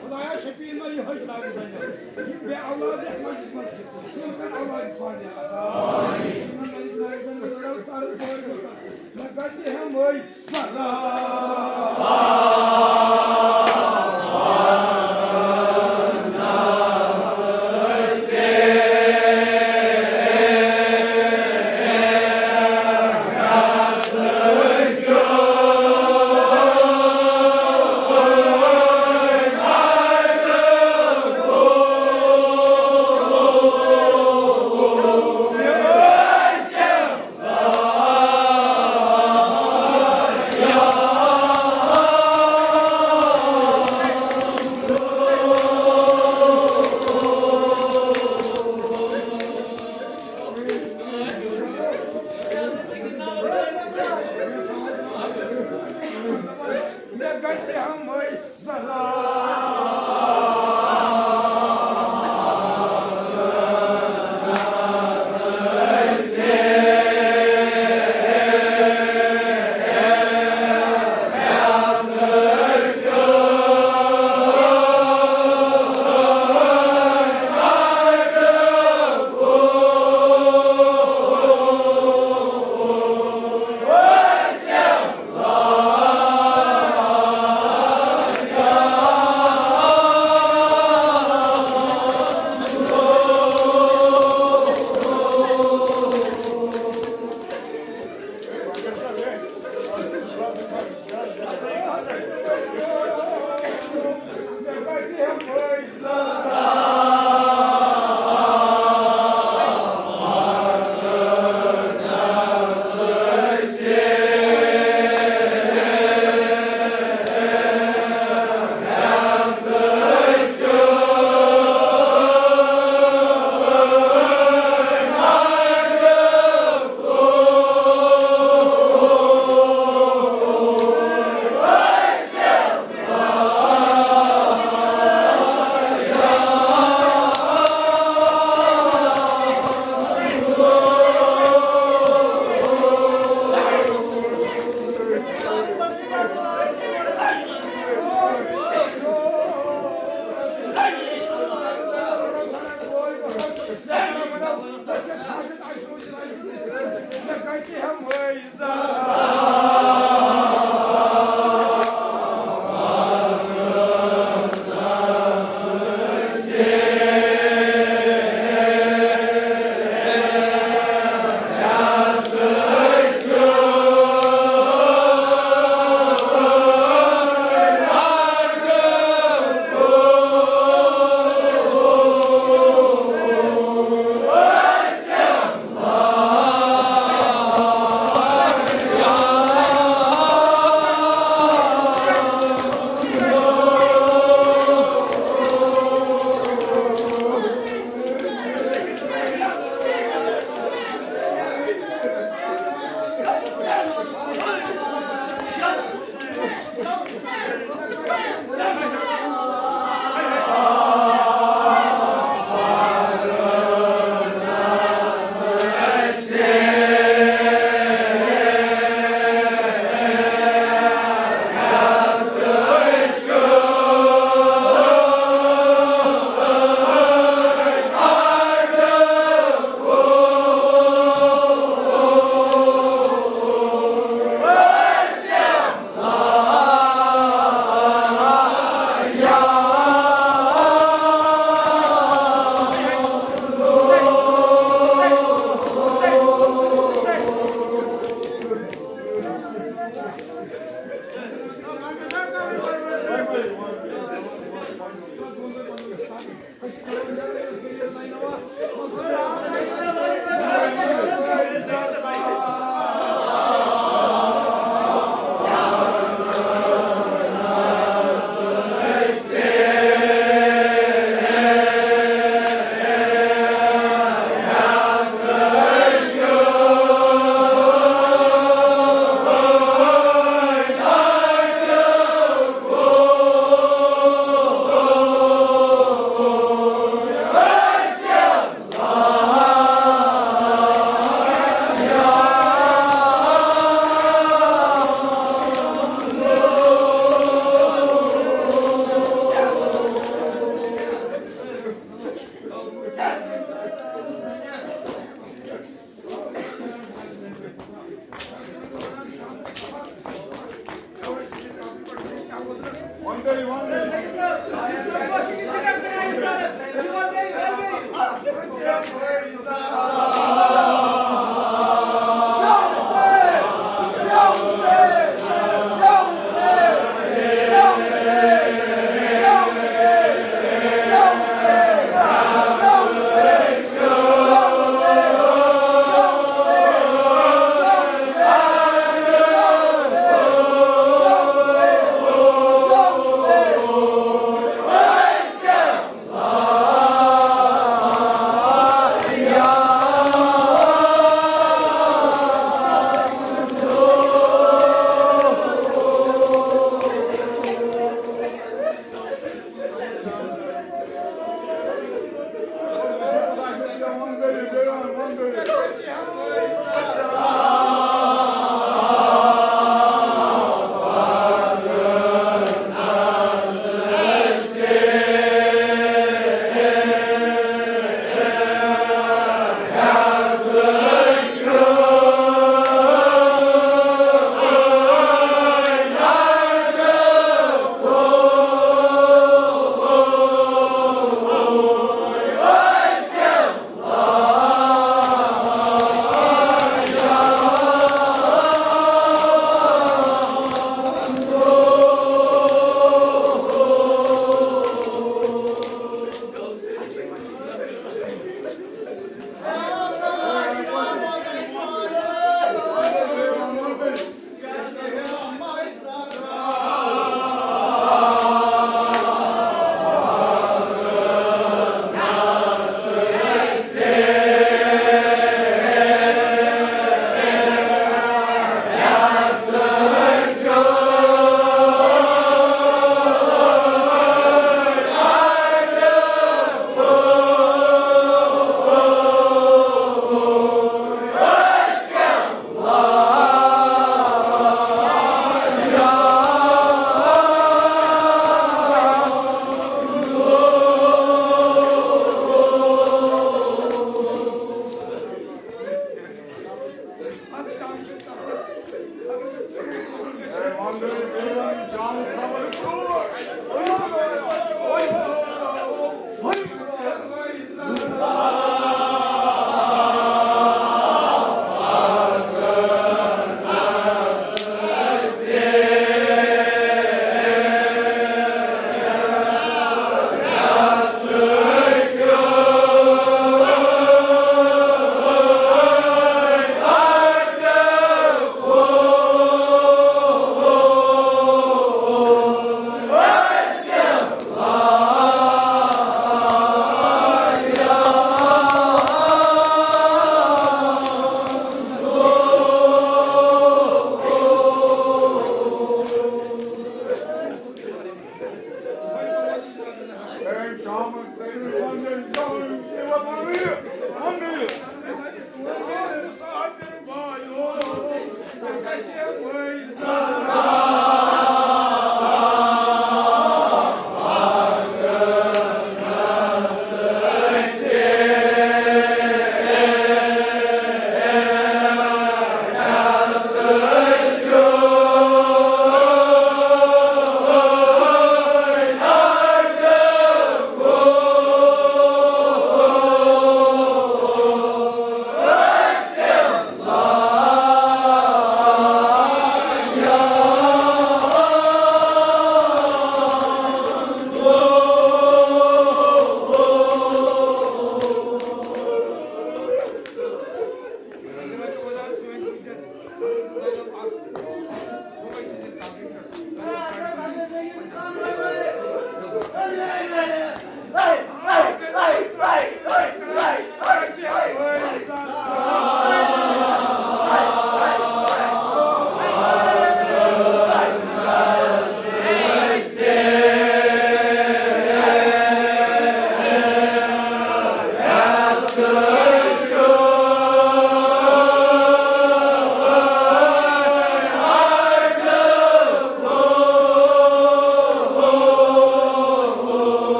خدایا شفیع، نہ یِہوٚے لاگہِ بنہِ۔ یِم بے اولاد یَتھ مجلسہِ منٛز چھِ، تِم کَر اولاد صالح عطا۔ یِمَن نٔے نٔے زَن رَٹو تَرٕ بٲے گوٚژھ آسُن۔ نہ گژھِ ہٮ۪مٕے